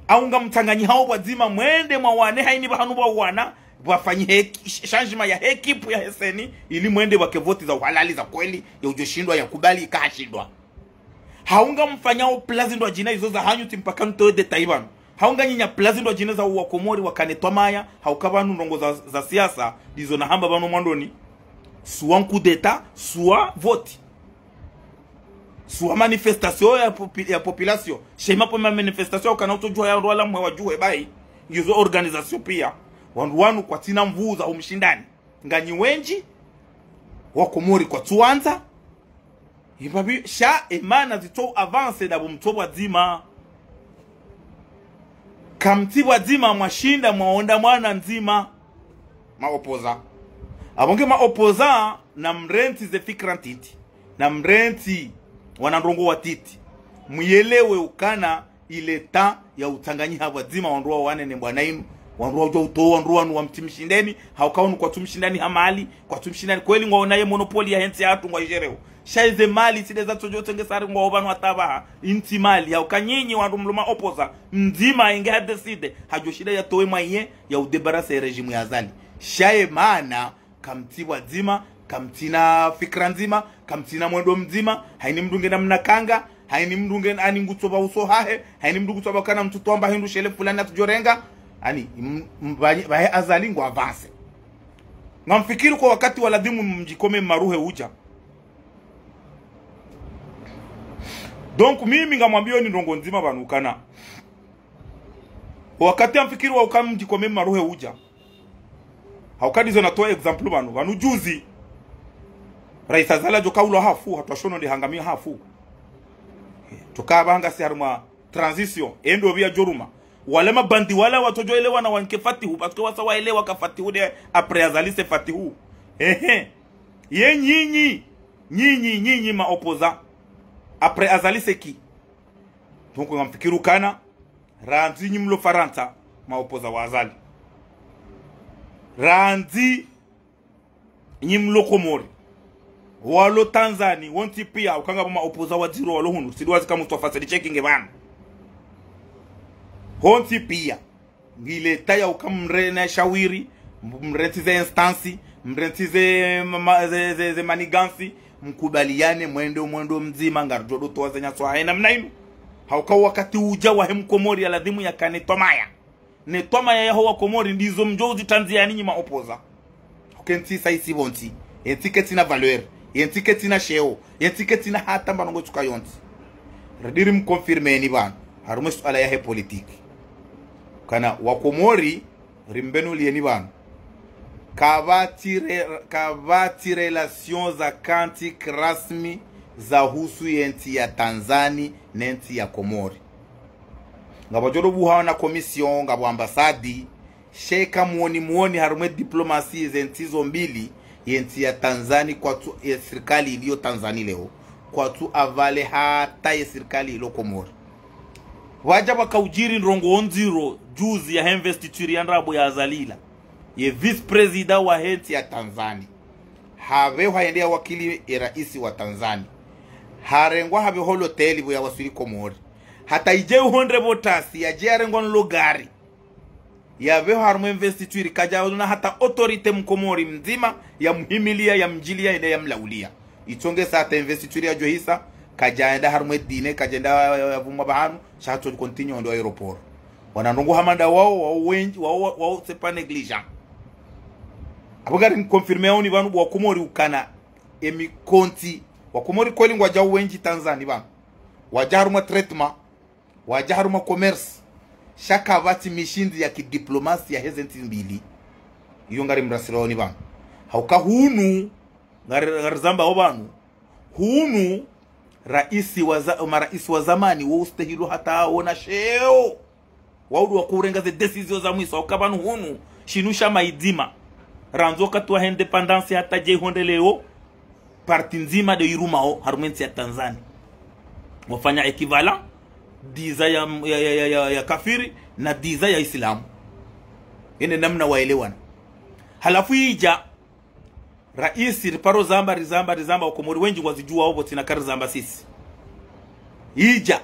Au ngamtsanganyihao pvwadzima mwende mwawane haini pvahanu pvwawana, pvwafanyihe eki-, sh-, changement yahe équipe yahe CENI, ili mwende pvwake voti za uhalali za kweli, ya udjo shindwa ya kubali, kahashindwa. Hau ngamfanyao plan zindru djina izo zahanyu tsi mpaka ntowe détail pvanu. Hau nganyinya plan zindru djina za uwa Komori wakane twamaya, hauka pvanu ndrongo za, za siasa, ndizo nahamba pvanu mwandoni. Soit coup d'État, soit vote. Soit manifestation ya popi-, ya population. Shema pvo ma manifestation ukana utsodjua ya ndrwala mwe wadjuhe bayi. Ngizo organisation pia. Wandru wanu kwatsina nvuu za umshindani. Nganyi wendji, wa Komori kwatsuwandza. Ipvapvi, sha emana zitso avancer ndapvo mtso pvwadzima. Kamtsi pvwadzima mwashinda mwaonda mwana ndzima. Ma opposants. Apvo nge ma opposants, namrantsi ze fikira ntiti. Namrantsi wanandrongoo watiti. Muyelewe ukana il est temps ya utsanganyiha pvwadzima wandru wawane ne mbwana inu. Wandru wadjuwa utowa wandru wanu wamtsi mshindeni. Hauka wanu kwatsu mshindani ha mali. Kwatsu mshindani kweli ngwaonaye monopole yahe ntsi yahatru ngwaishereo. Sha eze mali tsi nde zatsodjo tsengesa hari ngwao pvanu hata pvaha. Intsi mali. Hauka nyinyi wandru mlo ma opposants. Mdzima inge ha décidé. Hadjo shinda yatowe moyen ya udébarrasser régime ya Azali. Sha ye mana, kamtsi pvwadzima, kamtsina fikira ndzima, kamtsina mwendo mdzima, haini mndru nge namna kanga, haini mndru nge ani ngutso pva uso hahe, haini mndru ngutso pva kana mtsu twamba hindru shele fulani atsudjorenga, ani, m-, m-, pvahe, pvahe Azali ngwa avancer. Ngamfikiri kwa wakati wa ladhimu mdjikome maruhe udja. Donc, mimi ngamwambiyoni ndrongoo ndzima pvanu ukana. Wakati ngamfikiri wa uka mdjikome maruhe udja. Hauka ndizo natowa exemple pvanu. Pvanu juzi. Rais Azali adjo kaulwa hafu, hatwashono nde hangamia hafu. Tuka pvanga si harumwa transition, endo pvia djoruma. Wale mabandi wala watsodjo elewana wanike Fatihu, parce que wasa waelewa ka Fatihu nde après Azali c'est Fatihu. Ehe. Ye nyinyi, nyinyi, nyinyi ma opposants. Après Azali c'est qui? Donc ngamfikiri ukana, randzi nyi mlo Farantsa, ma opposants wa Azali. Randzi nyi mlo Komori. Walo Tanzanie, wontsi pia, uka ngapvo ma opposants wa ndziro walo hunu, tsi ndo wazi ka Mustafa Said Cheikh nge pvanu. Hontsi pia. Ngi il est temps ya uka mrantsi shawiri, mrantsi ze instances, mrantsi ze ma-, ma-, ze, ze, ze manigances, mkubaliane mwendo, mwendo mdzima, ngaridjo ndo towa ze nyaswa hahe namna inu. Hauka wakati udja wahe Mkomori ya ladhimu yakane twamaya. Ne twamaya yaho Wakomori ndizo mdjo uzitandzia nyinyi ma opposants. Uke ntsi sa isi pvontsi. Ye ntsi ketsina valeur. Ye ntsi ketsina sheo. Ye ntsi ketsina hata mba ndrongoo tsuka yontsi. Ridiri mconfirmeni pvanu. Harumwa suala yahe politique. Kana Wakomori rimbenuliyeni pvanu. Kapvatsi re-, kapvatsi relations za kanti rasmi za husu ye ntsi ya Tanzanie ne ntsi ya Komori. Ngapvadjo ndo buha wana commission, ngapvo ambassade, sha eka muoni muoni harumwa diplomatie ze ntsi zo mbili, ye ntsi ya Tanzanie kwatsu, ye sirikali iliyo Tanzanie leo, kwatsu avaler hata ye sirikali ilo Komori. Pvadja pvaka udjiri ndrongoo ndziro juzi yahe investiture ya ndrabo ya Azali ila. Ye vice-président wahe ntsi ya Tanzanie. Hapvehwa yende yawakili ye raisi wa Tanzanie. Harengwa hapvehwa loteli pvo yawaswili Komori. Hata idje ihondre pvo tasi, yadje yarengwa nlo gari. Yapvehwa harumwa investiture, kadjaona hata autorité Mkomori mdzima, yamhimilia, yamdjilia, yende yamlaulia. Itsongesa hata investiture yadjo hisa, kadjaenda harumwa dîner, kadjaenda ya, ya, yavumwa pvahanu, sha hatso continue ndo aéroport. Wana ndrongoo hama nda wao, wao wendji, wao, wao, wao c'est pas négligent. Apvo ngari mconfirmeoni pvanu bo Wakomori ukana, emi konti, Wakomori kweli ngwadjao wendji Tanzanie pvanu. Wadja harumwa traitement, wadja harumwa commerce. Sha kapvatsi mishindzi ya kidiplomasia heze ntsi mbili. Iyo ngari mrasironi pvanu. Hauka hunu, ngari, ngari zambao pvanu. Hunu, raisi wa za-, ma raisi wa zamani, wo ustehilwa hata wona sheo. Wao ndo wakurenga ze décisions za mwiso, hauka pvanu hunu, shinu sha maidzima. Randzi wakati wa indépendance hata dje ihondre leo, parti ndzima nde irumao harumwa entsi ya Tanzanie. Wafanya équivalent, dix ans ya, ya, ya, ya, ya, ya kafiri, na dix ans ya Islamu. Ine namna waelewana. Halafu idja, raisi, riparo zamba, rizamba, rizamba, Wakomori wendji ngwazidjuwao pvo tsina karizamba sisi. Idja,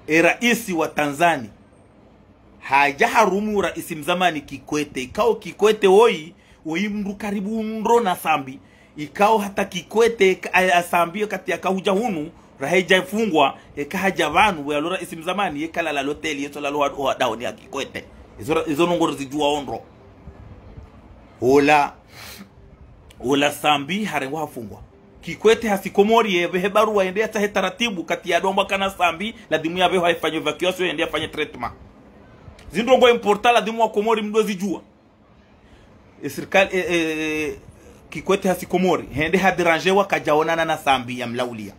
e raisi wa Tanzanie, hadja harumu raisi mzamani Kikwete. Ikao Kikwete woyi, woyi mndru karibu ndro na Sambi. Ikao hata Kikwete ka-, a-, a Sambi wakati yakahudja hunu, raha idja ifungwa, eka hadja pvanu, woyi alo raisi mzamani, yeka lala loteli, yetso lalo wa, wa daoni ya Kikwete. Izo ra-, izo ndrongoo rizidjuwao ndro. Ola, ola Sambi harengwa hafungwa. Kikwete hasi Komori, yepvehe baruwa yende yatsahe taratibu, kati yadombwa kana Sambi, ladhimu yapvehwa ifanye évacuation, yende yafanye traitement. Zindrongoo important, ladhimu Wakomori mdo zidjuwa. E sirikali, e, e, e, Kikwete hasi Komori, hende hadérangewa kadjaonana na Sambi yamlaulia.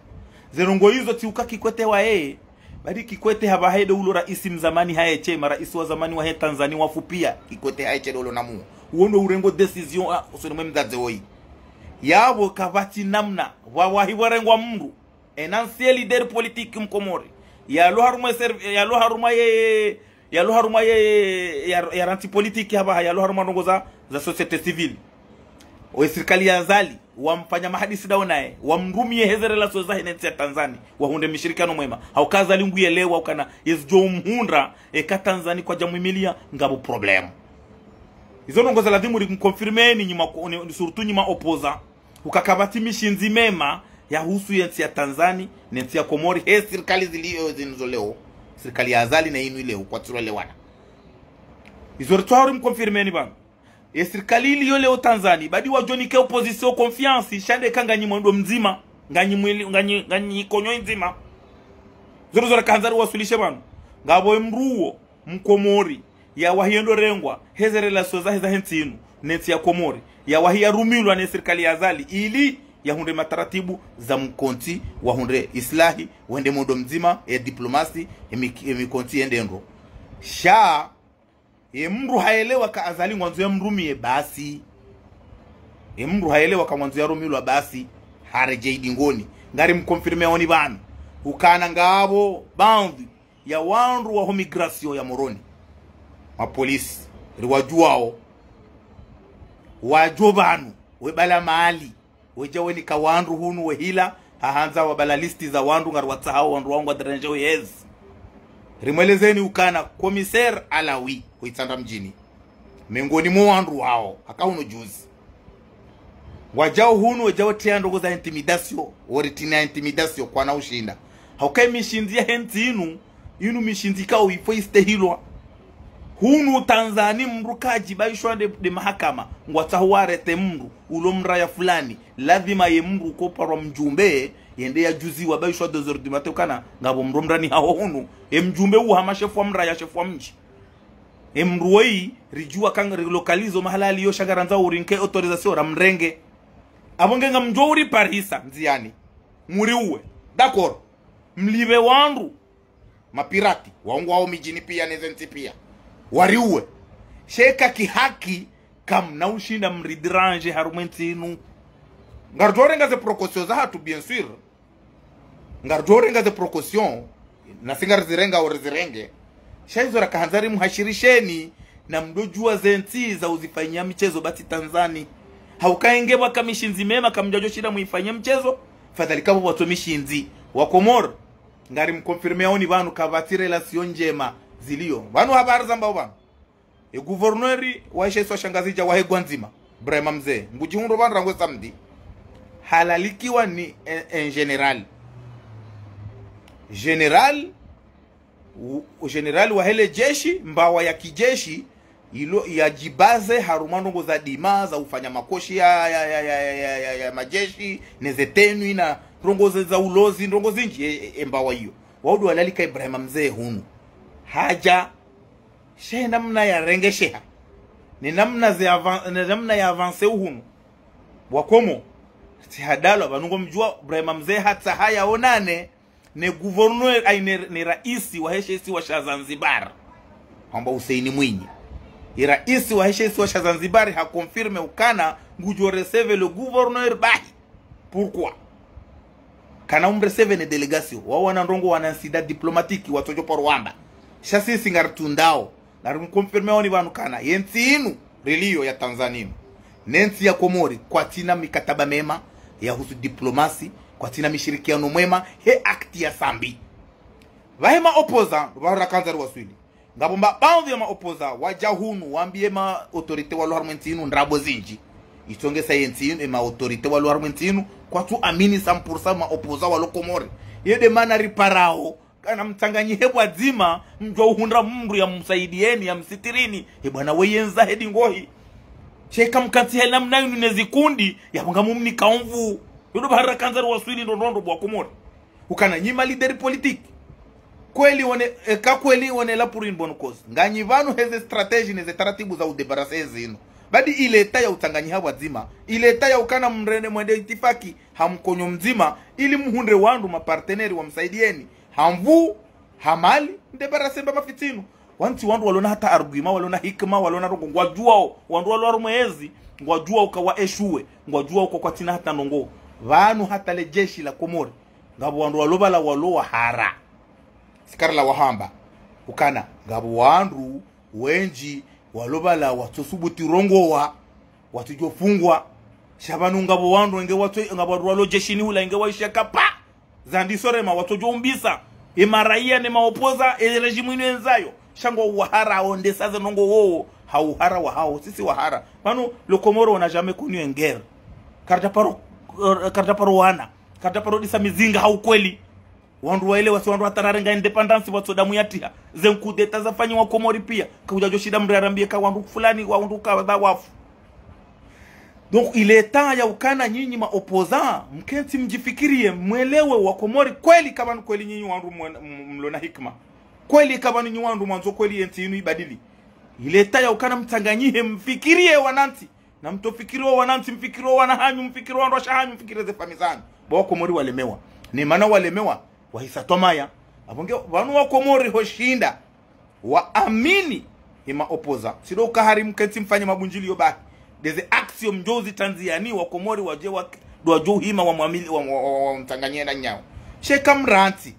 Zendrongoo izo tsi uka Kikwete waye, Badi Kikwete hapvaha ndo ulo raisi mzamani haye she, maraisi wa zamani wahe Tanzania wafu pia, Kikwete haye she ndo ulo namu. Uwo ndo urengo décision, ah, usoni mwe mdzadze woyi. Yapvo kapvatsi namna, pvwa wahi pvwarengwa mndru, un ancien leader politique mkomori. Yalo harumwa ye serv-, yalo harumwa ye, yalo harumwa ye, ya, ya rantsi politique hapvaha, yalo harumwa ndrongo za, za société civile. Owe sirikali ya Azali, wamfanya mahadisi ndawo naye, wamrumiye heze relation zahe ne ntsi ya Tanzania, wahundre mishirikiano mwema. Hauka Azali nguyelewa ukana, yezi djo umhundra, eka Tanzania kwadja mwimiliya, ngapvo problème. Izo ndrongo za ladhimu ri mconfirmeni nyi ma, ni, surtout nyi ma opposant. Uka kapvatsi mishindzi mema yahusu ye ntsi ya Tanzania, ne ntsi ya Komori, he sirikali ziliyo zinu zo leo, sirikali ya Azali ne inu ileo, kwatsi lwelewana. Izo ritsaho ri mconfirmeni pvanu. Ye sirikali iliyo leo Tanzania, badi wadjo nike opposition confiance, sha nde ka nganyi mwendo mdzima, nganyi mwili, nganyi, nganyi konyo ndzima. Zoro zora kahandza ri waswilishe pvanu. Ngapvo emndru uwo, mkomori, yawahi yendo rengwa, heze relation zahe zahe ntsi inu, ne ntsi ya Komori, yawahi yarumilwa ne sirikali ya Azali, ili yahundre mataratibu za mkontsi, wahundre islahi, wende mwendo mdzima, ye diplomasi, ye mik-, ye mikontsi yende ndro. Sha, ye mndru hayelewa ka Azali ngwandzo yamrumiye basi. Ye mndru hayelewa ka ngwandzo yarumilwa basi. Haredjei dingoni. Ngari mconfirmé oni pvanu. Ukana ngapvo, baadhwi ya wandru waho migration ya Moroni. Mapolisi. Riwadjuwao. Wadjo pvanu. Webala mali. Wedja wenika wandru hunu wehila, hahandza wabala liste za wandru ngari watsahao wandru wangu wa déranger uyezi. Rimwelezeni ukana, commissaire Alawi, ho Itsandra mdjini. Mengoni mwa wandru wao, haka hunu juzi. Wadjao hunu, wedjao tria ndrongo za intimidation, wori tini ya intimidation, kwana ushinda. Hauka emishindzi yahe ntsi inu, inu mishindzi kao ifo istehilwa. Hunu Tanzania mndru kadjibaishwa nde, nde mahakama, ngwatsaho warete mndru, ulo mraya fulani, ladhima ye mndru koparwa mdjumbe, yende yadjuziwa baishwa deux heures du matin ukana, ngapvo mndru mrani haho hunu, e mdjumbe uha ma shefu wa mraya, shefu wa mdji. E mndru woyi, ridjuwa kanga rilokalizo mahala aliyo sha ngarandzao urinike autorisation ramrenge. Apvo nge ngamdjo uriparisa, ndziani. Muriuwe. D'accord. Mlipve wandru. Mapirati, wao ngwao midjini pia, neze ntsi pia. Wariuwe. Sha eka kihaki, kamna ushinda mridéranger harumwa entsi inu. Ngaridjo renga ze précaution zahatru, bien sûr. Ngaridjo renga ze précaution, nasi ngarizirenga, orizirenge. Sha izo rakahandza rimuhashirisheni, na mdodjuwa ze ntsi za uzifanyia mchezo bati Tanzania. Hauka enge pvwaka mishindzi mema, kamdjadjo shinda muifanyia mchezo, fadhali kapvo pvwatso mishindzi. Wa Komori, ngari mconfirmé oni pvanu kapvatsi relation ndjema ziliyo. Pvanu habari zambao pvanu. E gouverneur wahe she isiwa sha Ngazidja wahe Ngazidja ndzima, Ibrahima Mze, ngudjihundro pvanu rangu samedi. Halalikiwa ni en, en général. Général, u, u général wahe le jeshi, mbawa ya kijeshi, ilo yadjibaze harumwa ndrongo za dima, za ufanya makoshi ya, ya, ya majeshi, neze tenue na ndrongo ze, za ulozi, ndrongo zindji, e, e, e mbawa iyo. Wao ndo walalika Ibrahima Mze hunu. Hadja, sha he namna yarengesheha, ne namna ze avan-, ne namna ya avancé uhunu. Wa Komori, tsi hadalwa, pvanu ngomdjuwa Ibrahima Mze hatsaha yaonane ne gouverneur, ayi ne, ne raisi wahe she isiwa sha Zanzibar. Hamba Hussein Mwinyi. Ye raisi wahe she isiwa sha Zanzibar haconfirmé ukana ngudjo recevoir le gouverneur bahi. Pourquoi? Kana umrecevoir ne délégation. Wao wana ndrongo, wana incident diplomatique, watsodjo paro wamba. Sha sisi ngaritrundao. Ngarimconfirmé oni pvanu kana, ye ntsi inu, riliyo ya Tanzania inu, ne ntsi ya Komori, kwatsina mikataba mema, yahusu diplomasi, kwatsina mishirikiano mwema, he acte ya sambi. Pvahe ma opposant, pvahora kandza riwaswili. Ngapvo mba baadhwi ya ma opposant, wadja hunu, wambiye ma autorité walo harumwa entsi inu, ndrabo zindji. Itsongesa ye ntsi inu, e ma autorité walo harumwa entsi inu, kwatsu amini cent pour cent ma opposant walo Komori. Ye nde mana riparao, kana mtsanganyihe pvwadzima, mdjuwa uhundra mndru yamsaidieni, yamsitirini, he bwana weyendza he dingohi. Sha eka mkantsi he namna inu ne zikundi, yapvo ngamumnika omvu. Yo ndo pvahara kandza riwaswili ndo ndrongoo wa Komori. Ukana nyi ma leader politique. Kweli one, eka kweli one là pour une bonne cause. Nganyi pvanu heze stratégie neze taratibu za udébarrasser zinu. Badi il est temps ya utsanganyiha pvwadzima. Il est temps ya ukana mrende mwende itifaki, ha mkonyo mdzima, ili muhundre wandru ma partenaires wamsaidieni. Ha nvu, ha mali, nde bara semba mafitsi inu. Wantsi wandru walona hata argument, walona hikima, walona ndrongoo, ngwadjuwao, wandru walo harumwa ezi, ngwadjuwao uka wa échoué, ngwadjuwao uka kwatsina hata ndrongoo. Pvanu hata le jeshi la Komori, ngapvo wandru walo pvala walo wahara. Sikari la wahamba. Ukana, ngapvo wandru, wendji, walo pvala watsosubuti rongowa, watsodjo fungwa. Sha pvanu ngapvo wandru, enge watso, ngapvo wandru walo jeshini hula, enge waishiya kapa. Zandisa urema, watsodjo umbisa. Ye maraiya ne maopoza, ye régime inu yendzayo. Sha ngwao wahara, wao ndesa ze ndrongoo wowo, ha uhara wahao, sisi wahara. Pvanu, le Comores on n'a jamais connu une guerre. Karidja paro, karidja paro wana. Karidja paro disa mizinga ha ukweli. Wandru waelewa si wandru hata rarenga indépendance watso damu yatiha. Ze coup d'État zafanyiwa Komori piya. Kakudjadjo shinda mndru yarambiye ka wandru fulani, wandru kadha wafu. Donc, il est temps ya ukana nyinyi maopposants, mkentsi mdjifikiriye, mwelewe Wakomori kweli ka pvanu kweli nyinyi wandru mwen-, m-, mlona hikima. Kweli ka pvanu nyinyi wandru mwandzo kweli yentsi inu ibadili. Il est temps ya ukana mtsanganyihe mfikiriye wanantsi. Na mtofikiriye wanantsi, mfikiriye wana hanyu, mfikiriye wandru washe hanyu, mfikiriye ze famiyi zanyu. Ba Wakomori walemewa. Ni mana walemewa, wahisa twamaya. Apvo nge, pvanu Wakomori hoshinda waamini ye maopposants. Tsi ndo uka hari mkentsi mfanye mabundjiliyo bahi. Ndeze actions mdjo zitrandziyani Wakomori wadje wa, ndo wadjo hima wamwamini, wa, wa, wa, wamtsanganyihe na nyawo. Sha eka mrantsi.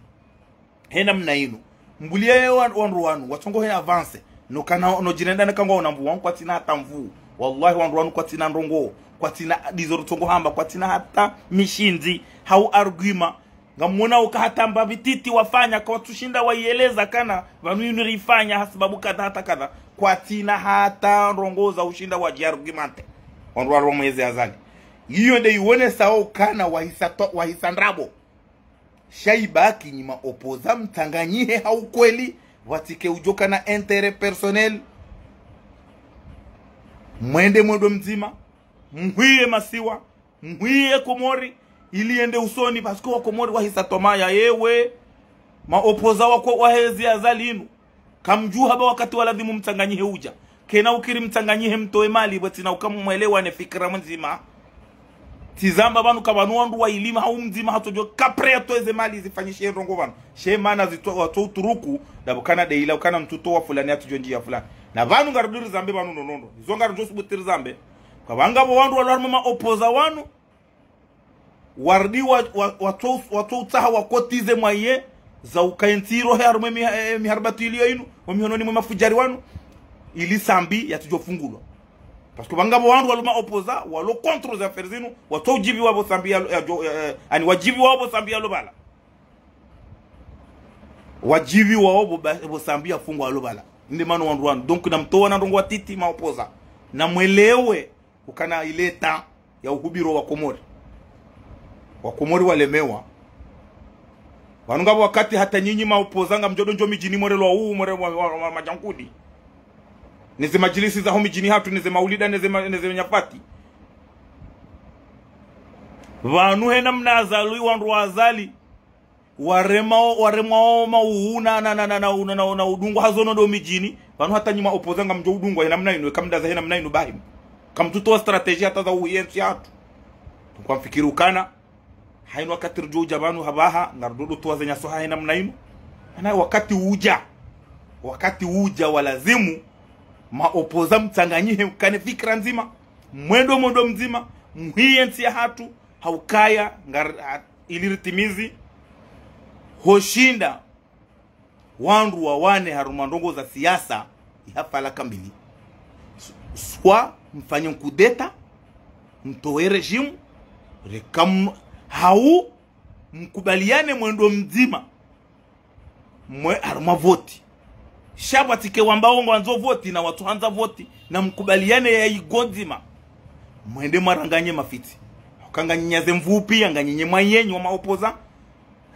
He namna inu. Mbuliye wa, wandru wanu, watsongo he avance. No kana, no djirenda neka ngwao na nvuu, wanu kwatsina hata nvuu. Wallahi wandru wanu kwatsina ndrongoo, kwatsina ndizo rutsongo hamba, kwatsina hata mishindzi, hau argument. Ngamwona uka hata mbapvi titi wafanya, kwatsushinda wayeleza kana, pvanu inu rifanya, hasibabu kadha hata kadha. Kwatsina hata ndrongoo za ushinda wadji argumenter. Wandru walo mwezi Azali. Iyo nde iwonesao ukana wahisa to-, wahisa ndrabo. Sha ibaki nyi maopposants mtsanganyihe ha ukweli, pvatsike udjo kana intérêt personnel. Mwende mwendo mdzima, mhwiye masiwa, mhwiye Komori, ili yende usoni, parce que Wakomori wahisa twamaya, yewe, maopposants wako wahezi Azali inu. Kamdjuha ba wakati wa ladhimu mtsanganyihe udja. Kena ukiri mtsanganyihe mtowe mali, bwe tsina uka mwelewane fikira mdzima. Tsi zamba pvanu ka pvanu wandru wa ilima hau mdzima hatsodjo ka prêt yatowe ze mali zifanyishe ndrongoo pvanu. She mana zitso, watso utruku, ndapvo kana nde ila, ukana mtsuto wa fulani, yatsodjo ndjiya fulani. Na pvanu ngarudjo rizambe pvanu no nondo. Izo ngarudjo subuti rizambe. Ka pvanga pvo wandru walo harumwa maopposants wanu, warudi wa, wa, watso, watso utsaha wakotize mwaye, za uka yentsi irohe harumwa mi, eh, miharibatu iliyo inu, wa mihononi mwe mafudjari wanu, ili Sambi yatsodjo fungulwa. Parce que pvanga pvo wandru walo maopposants, walo contre ze affaires zinu, watso udjiviwa pvo Sambi ya, ya, ya, eh, ani wadjiviwa pvo Sambi yalo pvala. Wadjiviwa pvo ba, pvo Sambi yafungwa yalo pvala. Nde mana wandru wanu. Donc, na mtowa na ndrongoo watiti maopposants. Na mwelewe, ukana il est temps ya uhubiro Wakomori. Wakomori walemewa. Pvanu ngapvo wakati hata nyinyi maopposants ngamdjo ndo ndjo midjini mwerelwa uu, mwere wa, wa, wa madjankudi. Neze madjilisi zaho midjini hatru, neze maulida, neze ma, neze nyafati. Pvanu he namna Azali, wandru wa Azali. Waremao, waremao mauhu na, na, na udungwa hazono ndo midjini. Pvanu hata nyi maopposants ngamdjo udungwa he namna inu, eka mdaza he namna inu bahi. Kamtsutowa stratégie hata za uhiye ntsi yahatru. Tuka mfikiri ukana. Hayinu wakati ridjo udja pvanu hapvaha, ngarudjo towa ze nyaso ha he namna inu. Ana wakati udja. Wakati udja wa lazimu, maopposants mtsanganyihe mkane fikira ndzima. Mwendo mwendo mdzima, mhiye ntsi yahatru, ha ukaya, ngar, ili ritimizi, hoshinda, wandru wawane harumwa ndrongoo za siasa, ihafala kambili. S-, soit mfanye coup d'État, mtowe régime, reka m-, hau, mkubaliane mwendo mdzima. Mwe harumwa voti. Sha pvatsike wamba wo ngwandzo voti na watsuhandza voti na mkubaliane ya igo ndzima. Mwende mwaranganye mafitsi. Uka nganyi nyaze mvuu piya, nganyi nyi mwayenyi wa maopposants.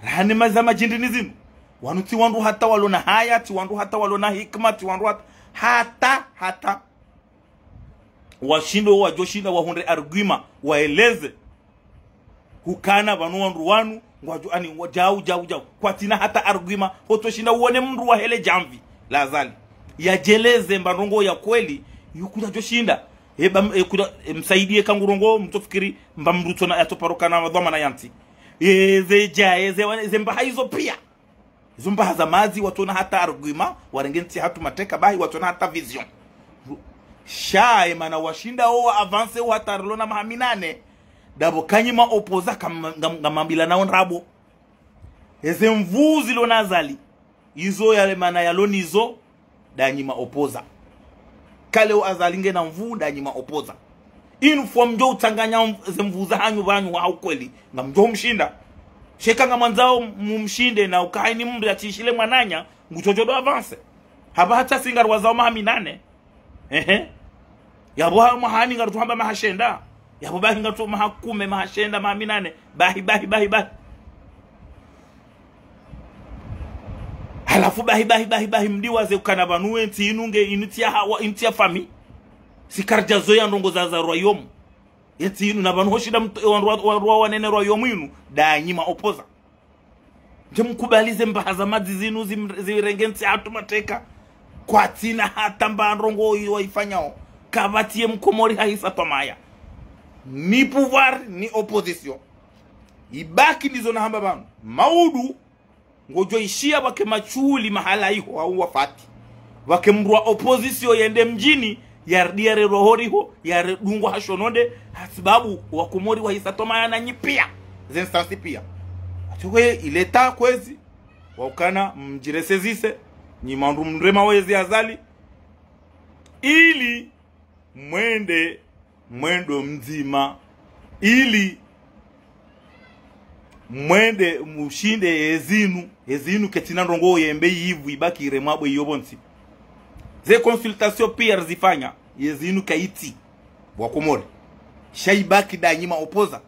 Rahane maza madjindini zinu. Wanu tsi wandru hata walona haya, tsi wandru hata walona hikima, tsi wandru hata, hata, hata. Washindo, wadjo shinda, wahundre argument, waeleze. Hukana pvanu wandru wanu, ngwadjo, ani, wa, djau, djau, djau. Kwatsina hata argument, hotso shinda uone mndru wa hele djamvi, la Azali. Yadjeleze mba ndrongoo ya kweli, yukudjadjo shinda. Eba, e, kuda, e, msaidiye kangu ndrongoo, mtsofikiri, mba mndru tsona, yatsoparokana, dhwamana yantsi. E, ze dja, e, ze, ze mba haizo piya. Izo mbaha za madzi, watsona hata argument, warenge ntsi yahatru mateka, bahi watsona hata vision. Sha, emana washinda wo wa avance wo hata rilona maha minane. Ndapvo ka nyi ma opposant kam-, ngam-, ngamambilanao ndrabo. Eze nvuu zilo na Azali. Izo yale mana yalo nizo, nda nyi ma opposant. Kale wo Azali ngena nvuu, nda nyi ma opposant. Inu fwa mdjo utsanganya mv-, ze nvuu zahanyu pvanu wa ukweli, ngamdjo mshinda. Sha eka ngamwandzao mumshinde na ukaya ni mndru yatsishile mwananya, ngutsojo do avance. Hapva hata si ngarwazao maha minane. Ehe. Yapvo ha mwahani ngarutsuhamba maha shenda. Yapvo bahi ngarutsu maha kume, maha shenda, maha minane. Bahi, bahi, bahi, bahi. Halafu bahi, bahi, bahi, bahi, mdiwaze ukana pvanu we ntsi inu nge inu ntsi ya hawa, inu ntsi ya fami. Si karidja zoweya ndrongo za, za royaume. Ye ntsi inu na pvanu hoshinda mtu, wandru wa, wandru wa wanene royaume inu, nda nyi ma opposant. Ndje mkubali ze mbaha za madzi zinu zim-, zirenge ntsi yahatru mateka. Kwatsina hata mba ndrongo iyo waifanyao. Kapvatsi ye mkomori hahisa twamaya. Ni pouvoir, ni opposition. Ibaki ndizo nahamba pvanu. Maudu, ngodjo ishiya pvwake matshuhuli mahala iho hau wafati. Pvwake mndru wa opposition yende mdjini, yaridi yarerwa horiho, yaredungwa ha shononde, hasibabu wakomori wahisa twamaya na nyi piya. Ze instance piya. Atsoke ileta kwezi, wa ukana mdjiresezise, nyi mandru mrema wezi Azali, ili mwende mwendo mdzima, ili mwende mushinde yezinu, yezinu ketsina ndrongo yembe yivu ibaki iremwa bwe iyo pvontsi. Ze consultation piya rizifanya, yezinu kayitsi. Wakomori. Sha ibaki nda nyi ma opposant.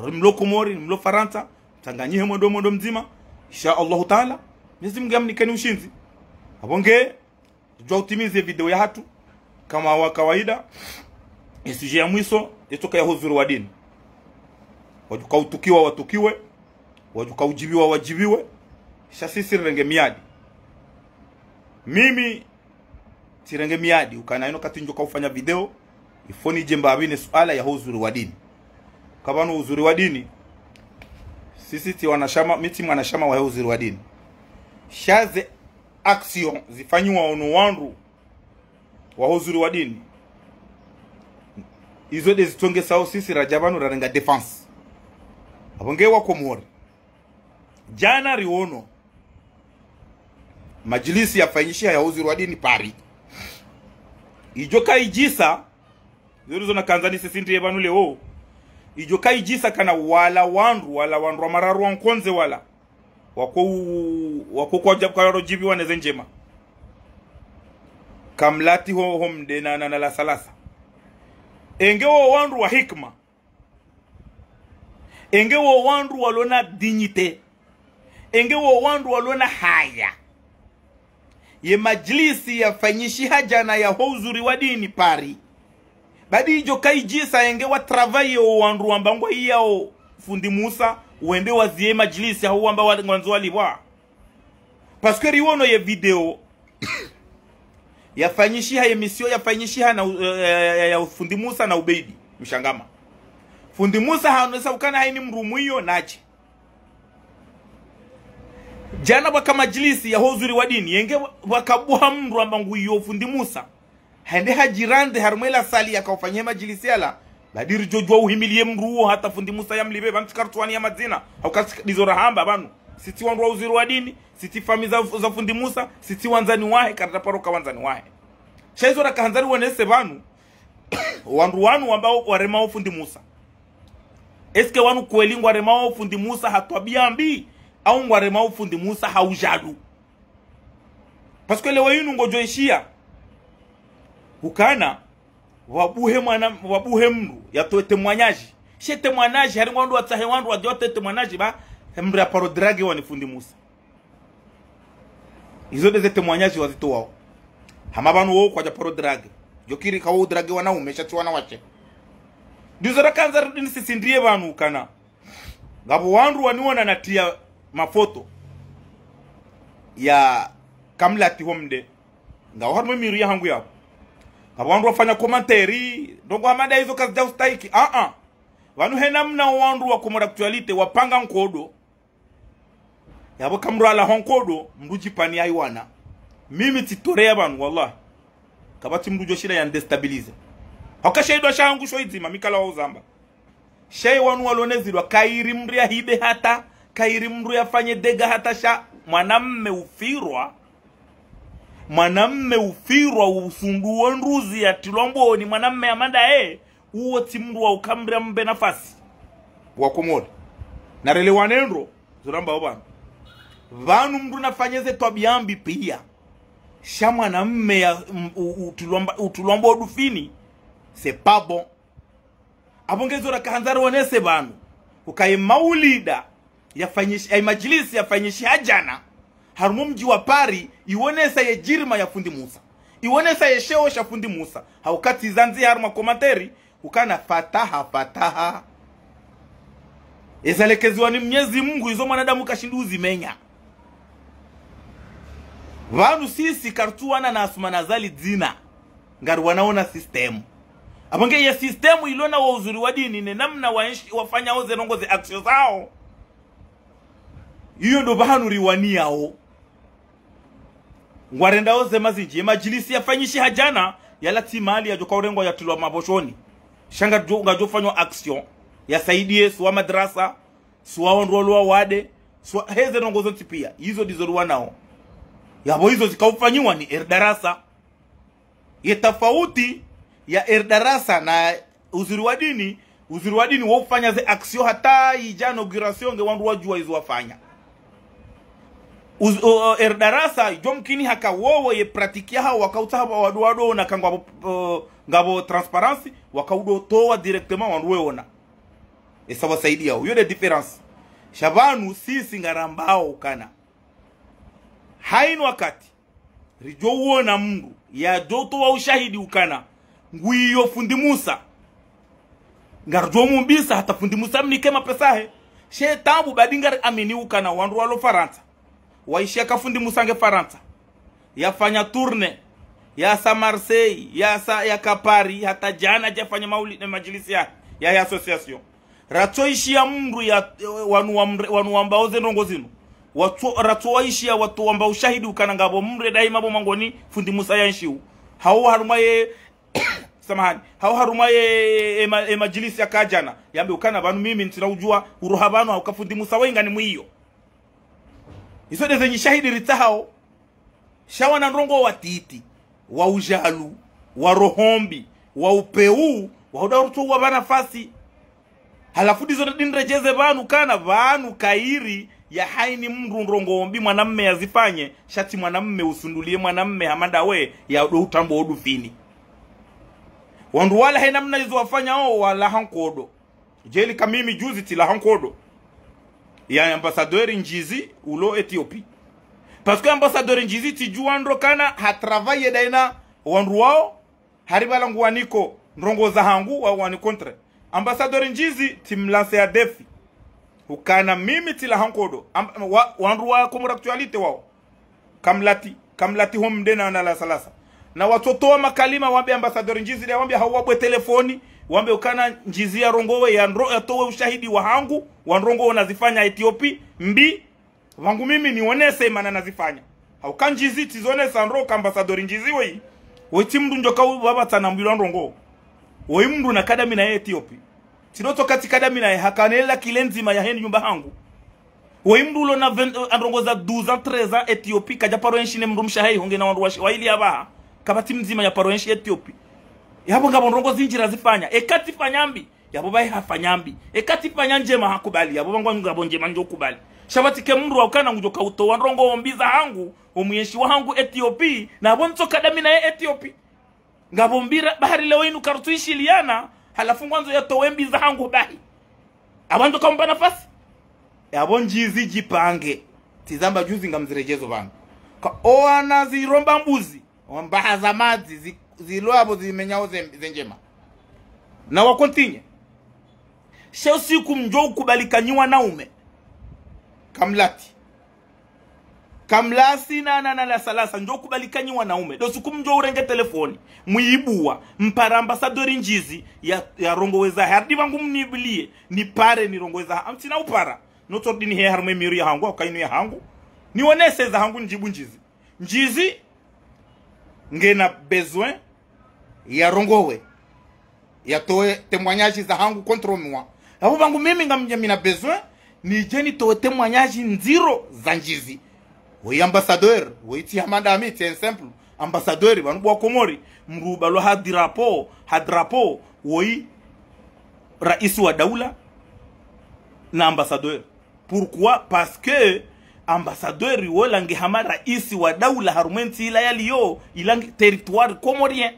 Rimlo Komori, rimlo Farantsa, mtsanganyihe mwendo, mwendo mdzima. Insha Allahu Taala, Mwenyezi Mungu yamnikeni ushindzi. Apvo nge, djwa utimize video yahatru, kama wa kawaida, ye sujet ya mwiso, yetsoka ya huzuri wa dini. Wadjuka utukiwa watukiwe, wadjuka udjibiwa wadjibiwe, sha sisi rirenge miadi. Mimi, tsirenge miadi, ukana inu kati ndjoka ufanya video, ifoni djemba apvine suala ya huzuri wa dini. Kapvanu huzuri wa dini, sisi tsi wanashama, mi tsi mwanashama wa huzuri wa dini. Sha ze action zifanyiwa ono wandru wa huzuri wa dini. Izo nde zitsongesao sisi radja pvanu rarenga défense. Apvo nge wakomori. Djana riono. Madjilisi yafanyishiha ya huzuri wa dini Paris. Idjo kayidjisa, zori zona kandza nisisindriye pvanu leo. Idjo kayidjisa kana wala wandru, wala wandru wa mararu wa nkondze wala. Wako, wako kwadja, kwadjarodjibiwa neze ndjema. Kamlati ho, ho mde na, na, na lasalasa. Enge wo wandru wa hikima. Enge wo wandru walona dignité. Enge wo wandru walona haya. Ye madjilisi yafanyishiha djana ya ho huzuri wa dini Paris. Badi idjo kayidjisa enge wa travailler wo wandru wamba ngwa iyao fundi Musa, wende waziye madjilisi hau wamba wa, ngwandzo walipvwa. Parce que riwono ye video yafanyishiha, ye émission yafanyishiha na, eh, ya, ya, ya fundi Musa na Ubeidi Mshangama. Fundi Musa haonesa ukana hayini mdru mwiyo nadje. Djana pvwaka madjilisi ya ho huzuri wa dini, yenge pvwa-, pvwakabuha mdru amba ngu iyo fundi Musa. Hende hadjirande harumwa ela sali yakaufanyia madjilisi yala. Badi ridjo djuwa uhimiliye mdru uwo hata fundi Musa yamlipve, pvanu tsi kartwani ya madzina. Hauka tsi ndizo rahamba pvanu. Sitsi wandru wa huzuri wa dini, sitsi fami za, za fundi Musa, sitsi wandzani wahe, karidja paro ka wandzani wahe. Sha izo rakahandza riwonese pvanu, wandru wanu wamba warema wo fundi Musa. Est-ce que wanu kweli ngwarema wo fundi Musa ha twabiya mbi, au ngwarema wo fundi Musa ha ujalu? Parce que leo inu ngodjo ishiya ukana, wabuhe mwana, wabuhe mdru, yatowe témoignage. She témoignage, hari ngwandru watsahe wandru wadjo watowe témoignage ba, mdru ya paro draguer wani fundi Musa. Izo ndeze témoignage wazitowao. Hama pvanu wo kwadja paro draguer. Djokiri kawo draguer wanaume, sha tsi wanawashe. Ndizo rakandza rudi nisisindriye pvanu ukana. Ngapvo wandru waniwona natiya mafoto ya Kamlati ho mde. Ngawo harumwa emiru yahangu yapvo. Ngapvo wandru wafanya commentaire, ndrongo hama nda izo kazidja ustahiki. Ah, ah. Pvanu hena mna wandru wa Comores Actualité wapanga nkodo. Yapvo ka mdru alaha nkodo, mdru djipvani haiwana. Mimi tsitoreya pvanu, wallah. Kapvatsi mdru djoshinda ya ndéstabiliser. Hauka shahidwa shahangu sho idzima, mi kala wa uzamba. Sha ye wanu walonezilwa, kayiri mdru yahibe hata, kayiri mdru yafanye dégât hata sha, mwanamme ufirwa, mwanamme ufirwa, usunduwa ndruzi yatrilwa mboni, mwanamme hama ndaye, uwo tsi mdru wa uka mdru yambe nafasi. Wakomori. Narelewane ndro, zo rambao pvanu. Pvanu mdru nafanye ze twabiya mbi piya. Sha mwanamme ya, m-, u-, utrilwa mba-, utrilwa mbo dufini, c'est pas bon. Apvo nge zo raka handza riwonese pvanu. Uka ye maulida yafanyishi-, ye majilisi yafanyishiha djana harumwa mdji wa Paris, iwonesa ye djirima ya fundi Musa. Iwonesa ye sheo sha fundi Musa. Hauka tsi zandzi harumwa commentaire, ukana fataha, fataha. Eza lekeziwa ni Mnyezi Mungu, izo mwanadamu kashindi uzimenya. Pvanu sisi kartsuwana na Assoumani Azali dzina. Ngariwanao na système. Apvo nge ye système ilona wa Uzuri wa Dini ne namna wa enshi-, wafanyao ze ndrongo ze action zao. Iyo ndo pvahanu riwaniyao. Ngwarendao ze mazindji, ye majilisi yafanyishiha djana, yala tsi mali yadjoka urengwa yatrilwa maposhoni. Sha ngadjo-, ngadjofanywa action, yasaidiye, suwa madrasa, suwa wandru walo wawade, suwa, heze ndrongo zontsi piya, izo ndizo riwanao. Yapvo izo zikaufanyiwa ni Erdarasa. Ye tafauti ya Erdarasa na Uzuri wa Dini, Uzuri wa Dini wo ufanya ze action hata idja inauguration nge wandru wadjuwa izo wafanya. Uz-, o, o, Erdarasa, idjo mkini haka wowo ye pratique yahawo wakautsaha pva wandru wandro na ka ngwapvo, o, ngapvo transparence, wakaudo towa directement wandru weona. Esa wasaidiya, iyo nde différence. Sha pvanu sisi ngarambao ukana. Hainu wakati, ridjo uona mndru, yadjo towa ushahidi ukana, nguiyo fundi Musa. Ngaridjo mumbisa hata fundi Musa amnike mapesa yahe. She taabu badi ngari amini ukana wandru walo Farantsa. Waishiya ka fundi Musa nge Farantsa. Yafanya tournée. Yasa Marseille. Yasa yaka Paris. Hata djana djafanya mauli-, ne majilisi ya, ya, ya association. Ratsoishiya mndru ya, wanu wa mre-, wanu wambao ze ndrongo zinu. Watso-, ratsowaishiya watso wamba ushahidi ukana ngapvo mndru ye daima pvo mangoni fundi Musa ya nshiwu. Hau harumwa ye, samahani. Hau harumwa ye, e ma-, e majilisi yaka djana. Yambe ukana pvanu mimi ntsina udjuwa, uroha pvanu hauka fundi Musa wainga ni mwiyo. Izo nde zenyi shahidi ritsahao. Sha wana ndrongo watiti, wa ujalu, wa roho mbi, wa upeu, wauda urutso uwapva nafasi. Halafu ndizo nadi niredjeze pvanu kana pvanu kayiri ya haini mndru ndrongo mbi mwanamme yazifanye, sha tsi mwanamme usunduliye mwanamme hama ndawe yado utrambo odufini. Wandru wala he namna izo wafanyao walaha nkodo. Djeli ka mimi juzi tsilaha nkodo ya ambassadeur Ndjizi ulo Ethiopie. Parce que ambassadeur Ndjizi tsidjuwa ndro kana ha travailler daina wandru wao, hari pvala nguwaniko ndrongo zahangu wa wani contre. Ambassadeur Ndjizi tsimlance ya défi. Ukana mimi tsilaha nkodo. Am-, wa, wandru wa Comores Actualité wao. Kamlati, kamlati ho mdena na la salasa. Na watsotowa makalima wambe ambassadeur Ndjizi, nde wambe hauwabwe telefoni, wambe ukana Ndjizi ya rongowe ya ndro-, yatowe ushahidi wahangu, wa ndrongo nazifanya Ethiopie, mbi, pvangu mimi nionese mana nazifanya. Hauka Ndjizi tsizonesa ndro ka ambassadeur Ndjizi woyi. Woyi tsi mndru ndjoka u-, wapvatsana mbilwa ndrongo. Woyi mndru nakadamina ye Ethiopie. Tsidotsoka tsikadamina ye haka nela kile ndzima ya heni nyumba hangu. Woyi mndru ulo na vingt, eh, androngo za douze ans, treize ans, Ethiopie, kadja paro enshi ne mndru mshe hahe, honge na wandru washi-, waili ya pvaha. Kapvatsi mdzima ya paro enshi Ethiopie. Yapvo ngapvo ndrongo zindji razifanya. Eka tsifanya mbi. Yapvo pvahe hafanya mbi. Eka tsifanya ndjema hakubali. Yapvo pvangwa ngapvo ndjema ndjo kubali. Sha pvatsi ke mndru wa ukana ngudjoka utowa ndrongo mbi zahangu, omwenshi wahangu Ethiopie, na pvo ntsokadamina ye Ethiopie. Ngapvo mbi ra-, bahari leo inu karutsuishiliana, halafu ngwandzo yatowe mbi zahangu bahi. Apvo ndjo kampva nafasi. Yapvo Ndjizi djipange. Tsizamba juzi ngamziredjezo pvanu. Ka owana ziromba mbuzi, wambaha za madzi, zi-, zilo apvo zimenyao ze-, ze ndjema. Na wakontinye. She usiku mdjo ukubali ka nyi wanaume. Kamlati. Kamlasi na, na, na la salasa, ndjo kubali ka nyi wanaume. Ndo suku mdjo urenge telefoni, mwibuwa, mpara ambassadeur Ndjizi, ya, ya rongowe zahe. Harudi pvangu mnibuliye, nipare nirongowe zahe. Amtsina upara. Notso ridini he harumwa e miri ya hangu, hauka inu ya hangu. Nionese za hangu ndjibu Ndjizi. Ndjizi ngena besoin ya rongowe. Ya towe témoignage za hangu contre moi. Apvo pvangu mimi ngamdja mina besoin, nidje nitowe témoignage ndziro za Ndjizi. Woyi ambassadeur, woyi tsi hama ndami, tsi un simple ambassadeur, pvanu bo wa Komori, mdru ubalwa ha drapeau, ha drapeau, woyi raisi wa daula na ambassadeur. Pourquoi? Parce que ambassadeur wola nge hama raisi wa daula harumwa entsi ila yaliyo, ila nge territoire comorien.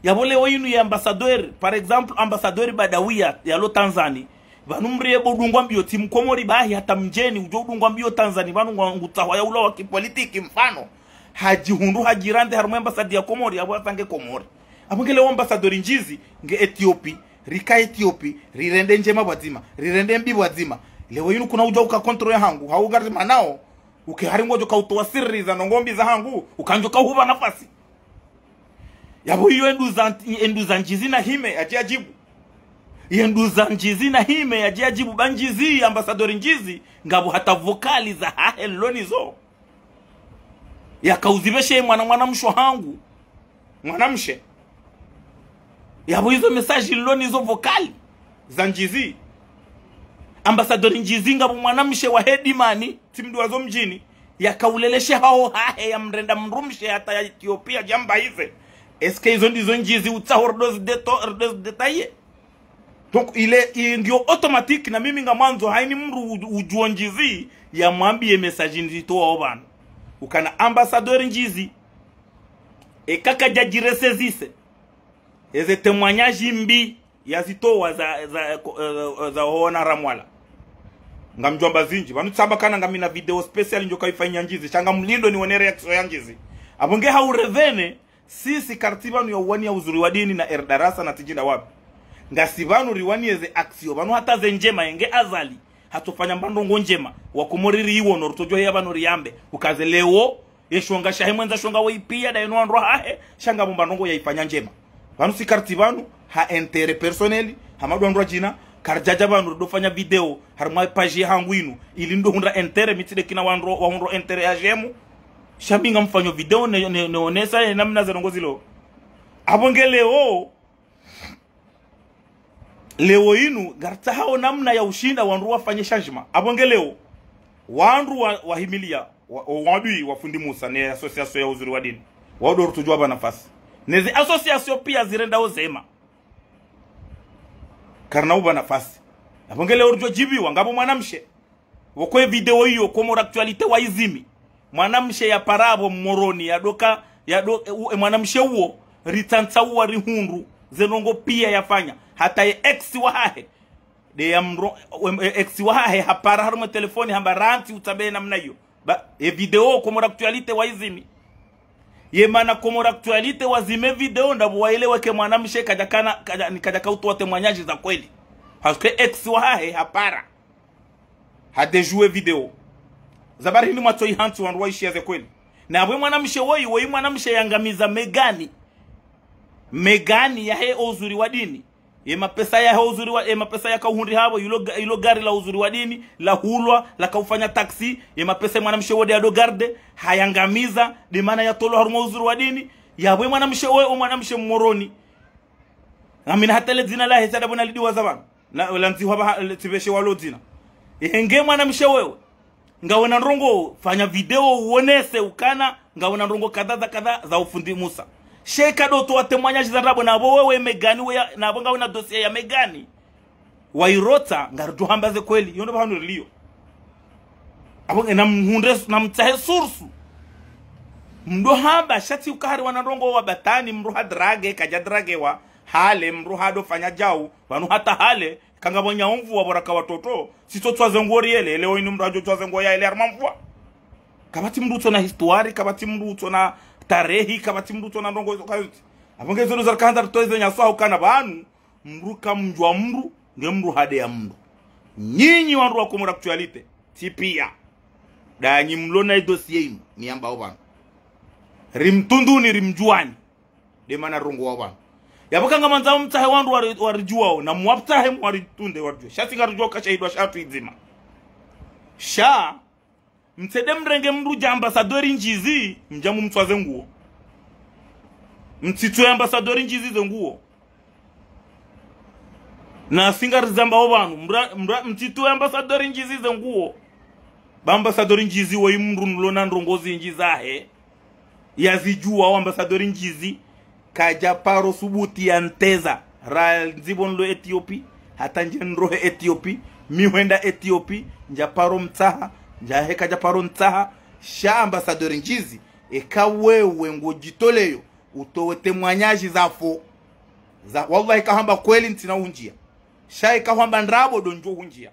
Yapvo leo inu ye ambassadeur, par exemple, ambassadeur Badawiya yalo Tanzanie. Pvanu mdru ye bo udungwa mbio tsi Mkomori bahi hata mdjeni, udjo udungwa mbio Tanzanie, pvanu ngwa ngutsahwa ya ulawa kipolitiki mfano. Hadjihundru hadjirande harumwa ambassade ya Komori, apvo hata nge Komori. Apvo nge leo ambassadeur Ndjizi, nge Ethiopie, rika Ethiopie, rirende ndjema pvwadzima, rirende mbi pvwadzima. Leo inu kuna udja uka contre ya hangu, hau ngari manao, uke hari ngodjo ka utowa siri za ndrongo mbi za hangu, ukandjo ka uhupva nafasi. Yapvo iyo enduza, enduza Ndjizi na hime, yadje yadjibu. Yenduza Ndjizi na hime, yadje yadjibu ba Ndjizi, ambassadeur Ndjizi, ngapvo hata vocal za hahe lonizo. Yaka uzipveshe mwana, mwanamshe hangu. Mwanamshe. Yapvo izo message lonizo vocal za Ndjizi. Ambassadeur Ndjizi ngapvo mwanamshe wa hedimani, tsi mdru wa zo mdjini, yaka uleleshe haho hahe ya mrenda mdrumshe hata ya Ethiopie djamba ize. Est-ce que izo ndizo Ndjizi utsaho ridozi deto, ridozi détailler? Donc, ile, i ngiyo automatique na mimi ngamwandzo haini mdru u-, udjuo Ndjizi ya mwambiye message ndzito wao pvanu. Ukana ambassadeur Ndjizi, eka kadja djiressaisir. Eze témoignage mbi yazitowa za, za, eh, za hona ramwala. Ngamdjo amba zindji. Pvanu tsamba kana ngamina video spécial ndjo ka ifanya Ndjizi. Sha ngamlindo nione réaction ya Ndjizi. Apvo nge hau revenir, sisi karitsi pvanu ya uwaniya uzuri wa dini na Erdarasa na tsidjinda wapvi. Ngasi pvanu riwaniye ze action. Pvanu hata ze ndjema yenge Azali. Hatsofanya mba ndrongo ndjema. Wakomori riwono rutsodjo heya pvanu riyambe. Uka ze leo, ye shonga shahe mwendza shonga woyi piya nda yeno wandru wahahe, sha ngapvo mba ndrongo yayifanya ndjema. Pvanu si karitsi pvanu, ha intérêt personnel, hama ndo wandru wadjina, karidjadja pvanu rido fanya video, harumwa page ya hangu inu, ili ndo hundra intérêt, mi tsi nde kina wandru, wahundro intérêt ya j'aime. Sha mi ngamfanyo video ne, ne, neonesa ye namna ze ndrongo zilo. Apvo nge leo, leo inu, ngaritsahao namna ya ushinda wandru wafanye changement. Apvo nge leo, wandru wa, wahimiliya, wa, o wadui wa fundi Musa, ne association ya uzuri wa dini. Wao ndo rutsodjo wapva nafasi. Neze association piya zirendao zema. Karina upva nafasi. Apvo nge leo rudjo djibiwa, ngapvo mwanamshe. Pvoko ye video iyo, Comores Actualité waizimi. Mwanamshe ya para apvo Moroni, ya doka, ya do, e, u, e, mwanamshe uwo, ritsantsa uwa rihundru, ze ndrongo piya yafanya. Hata ye ex wahahe. Nde ya mro, e, e, ex wahahe, hapara harumwa telefoni, hamba rantsi utsabe namna iyo. Ba, e video, Comores Actualité waizimi. Ye mana Comores Actualité wazime video, ndapvo waelewe ke mwanamshe kadja kana, kadja, ni kadja ka utowa témoignage za kweli. Parce que ex wahahe, hapara. Hadéjouer video. Za bari hindri mwatso ihantsi wandru waishiya ze kweli. Na apvo mwanamshe woyi, woyi mwanamshe yangamiza Megani. Megani yahe uzuri wa dini. Ye mapesa yahe uzuri wa, ye mapesa yaka uhundri hapvo, ilo ga, ilo gari la uzuri wa dini, la hulwa, laka ufanya taxi, ye mapesa mwanamshe wo nde ado garder, hayangamiza, nde mana yatolwa harumwa uzuri wa dini, yapvo mwanamshe woyi, o mwanamshe Mmoroni. Ngamina hata le dzina lahe tsi nda pvo nalidiwaza pvanu. Na, landzihwa pvaha, le, tsipveshe walo dzina. Ehe nge mwanamshe wewe. Ngawena ndrongo, fanya video uonese ukana, ngawena ndrongo kadha za kadha za ufundi Musa. Sha eka ndo towa témoignage za ndrabo na apvo wewe Megani weya, na apvo ngawena dossier ya Megani. Wairotsa, ngaridjo hamba ze kweli, iyo ndo pvahanu riliyo. Apvo nge namhundre, namtsahe source. Mdo hamba, sha tsi uka hari wana ndrongo wa batani, mdru ha drague, kadja draguewa, hale, mdru hado fanya djau, pvanu hata hale, kanga pvo nyaumvu wa pvo raka watoto, sitso tswa ze nguo riele, leo inu mdru adjo tswa ze nguo yaele harumwa mvua. Kapvatsi mdru utsona histoire, kapvatsi mdru utsona tarehi, kapvatsi mdru utsona ndrongo izo kayotsi. Apvo nge izo ndo zarikandza ritowe ze nyaswa ukana pvanu, mdru kamdjua mdru, nge mdru hadeya mdru. Nyinyi wandru wa Comores Actualité, tsi piya. Ndanyi mlona ye dossier inu, niyambao pvanu. Rimtunduni, rimdjuwani. Nde mana rongowa pvanu. Yapvo ka ngamwandzao mtsahe wandru wari, waridjuwao, na mwapvtsahe mwaritunde waridjuwe. Sha tsi ngaridjuwa ka shahidwa shatru idzima. Sha mtsende mrenge mndru dja ambassadeur Ndjizi, mdja mumtswaze nguo. Mtsitsowe ambassadeur Ndjizi ze nguo. Na singa rizamba opvanu, mra, mra, mtsitsowe ambassadeur Ndjizi ze nguo. Ba ambassadeur Ndjizi woyi mndru nulona ndrongo zindji zahe yazidjuwa. Wa ambassadeur Ndjizi kadja paro subuti ya nteza. Randzi pvo nilo Ethiopie, hata ndje nrohe Ethiopie, mi hwenda Ethiopie, ndja paro mtsaha, ndja heka dja paro ntsaha. Sha ambassadeur Ndjizi, eka wewe ngodjitoleyo utowe témoignage za faux. Za, wallahi kahamba kweli ntsina hundjia. Sha eka hwamba ndrabo ndo ndjo hundjia.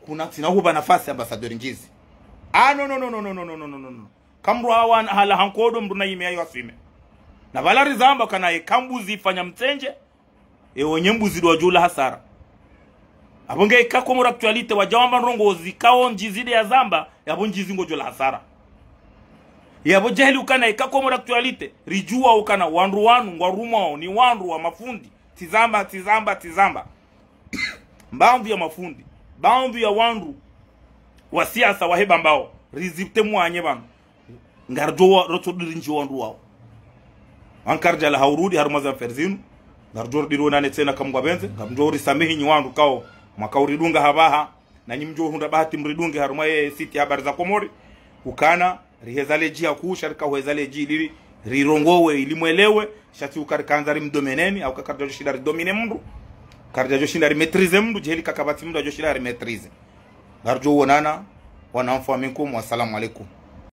Kuna ntsina hupva nafasi ambassadeur Ndjizi. Ah, no, no, no. Kamdru awana hala hankodo mndru na yime yayo aswime. Na pvala rizamba kana eka mbuzi ifanya mtsendje, e wenye mbuzi ndo wadjo ula hasara. Apvo nge eka Comores Actualité wadja wamba ndrongo zikao Ndjizi nde yazamba, yapvo Ndjizi ngodjo ula hasara. Yapvo djahili ukana eka Comores Actualité, ridjuwa ukana wandru wanu ngwarumwao ni wandru wa mafundi. Tsizamba, tsizamba, tsizamba. Mbandru ya mafundi, mbandru ya wandru wa siasa wahe Bambao, rizipve mwanye pvanu. Ngaridjo wa, rotso diri ndji wandru wao. Ankaridja la haurudi harumwa za mferzinu. Ngaridjo diri wonane tsena kamgwa benze. Ngamdjo risamihi nyi wandru kao mwaka uridunga hapvaha. Na nyi mdjo hundra bahati mridunge harumwa ye site ya Habari za Komori. Ukana riheza ledji hakuu, sha rika hweza ledji ili rirongowe, ili mwelewe. Sha tsi uka rikandza rimdomeneni, au ka karidja djoshinda ridomine mndru. Karidja djoshinda rimaîtrise mndru, djeli kakapvatsi mndru adjoshinda rimaîtrise. Ngaridjo wonana, wana mfu wa minkum, wassalamu alaikum.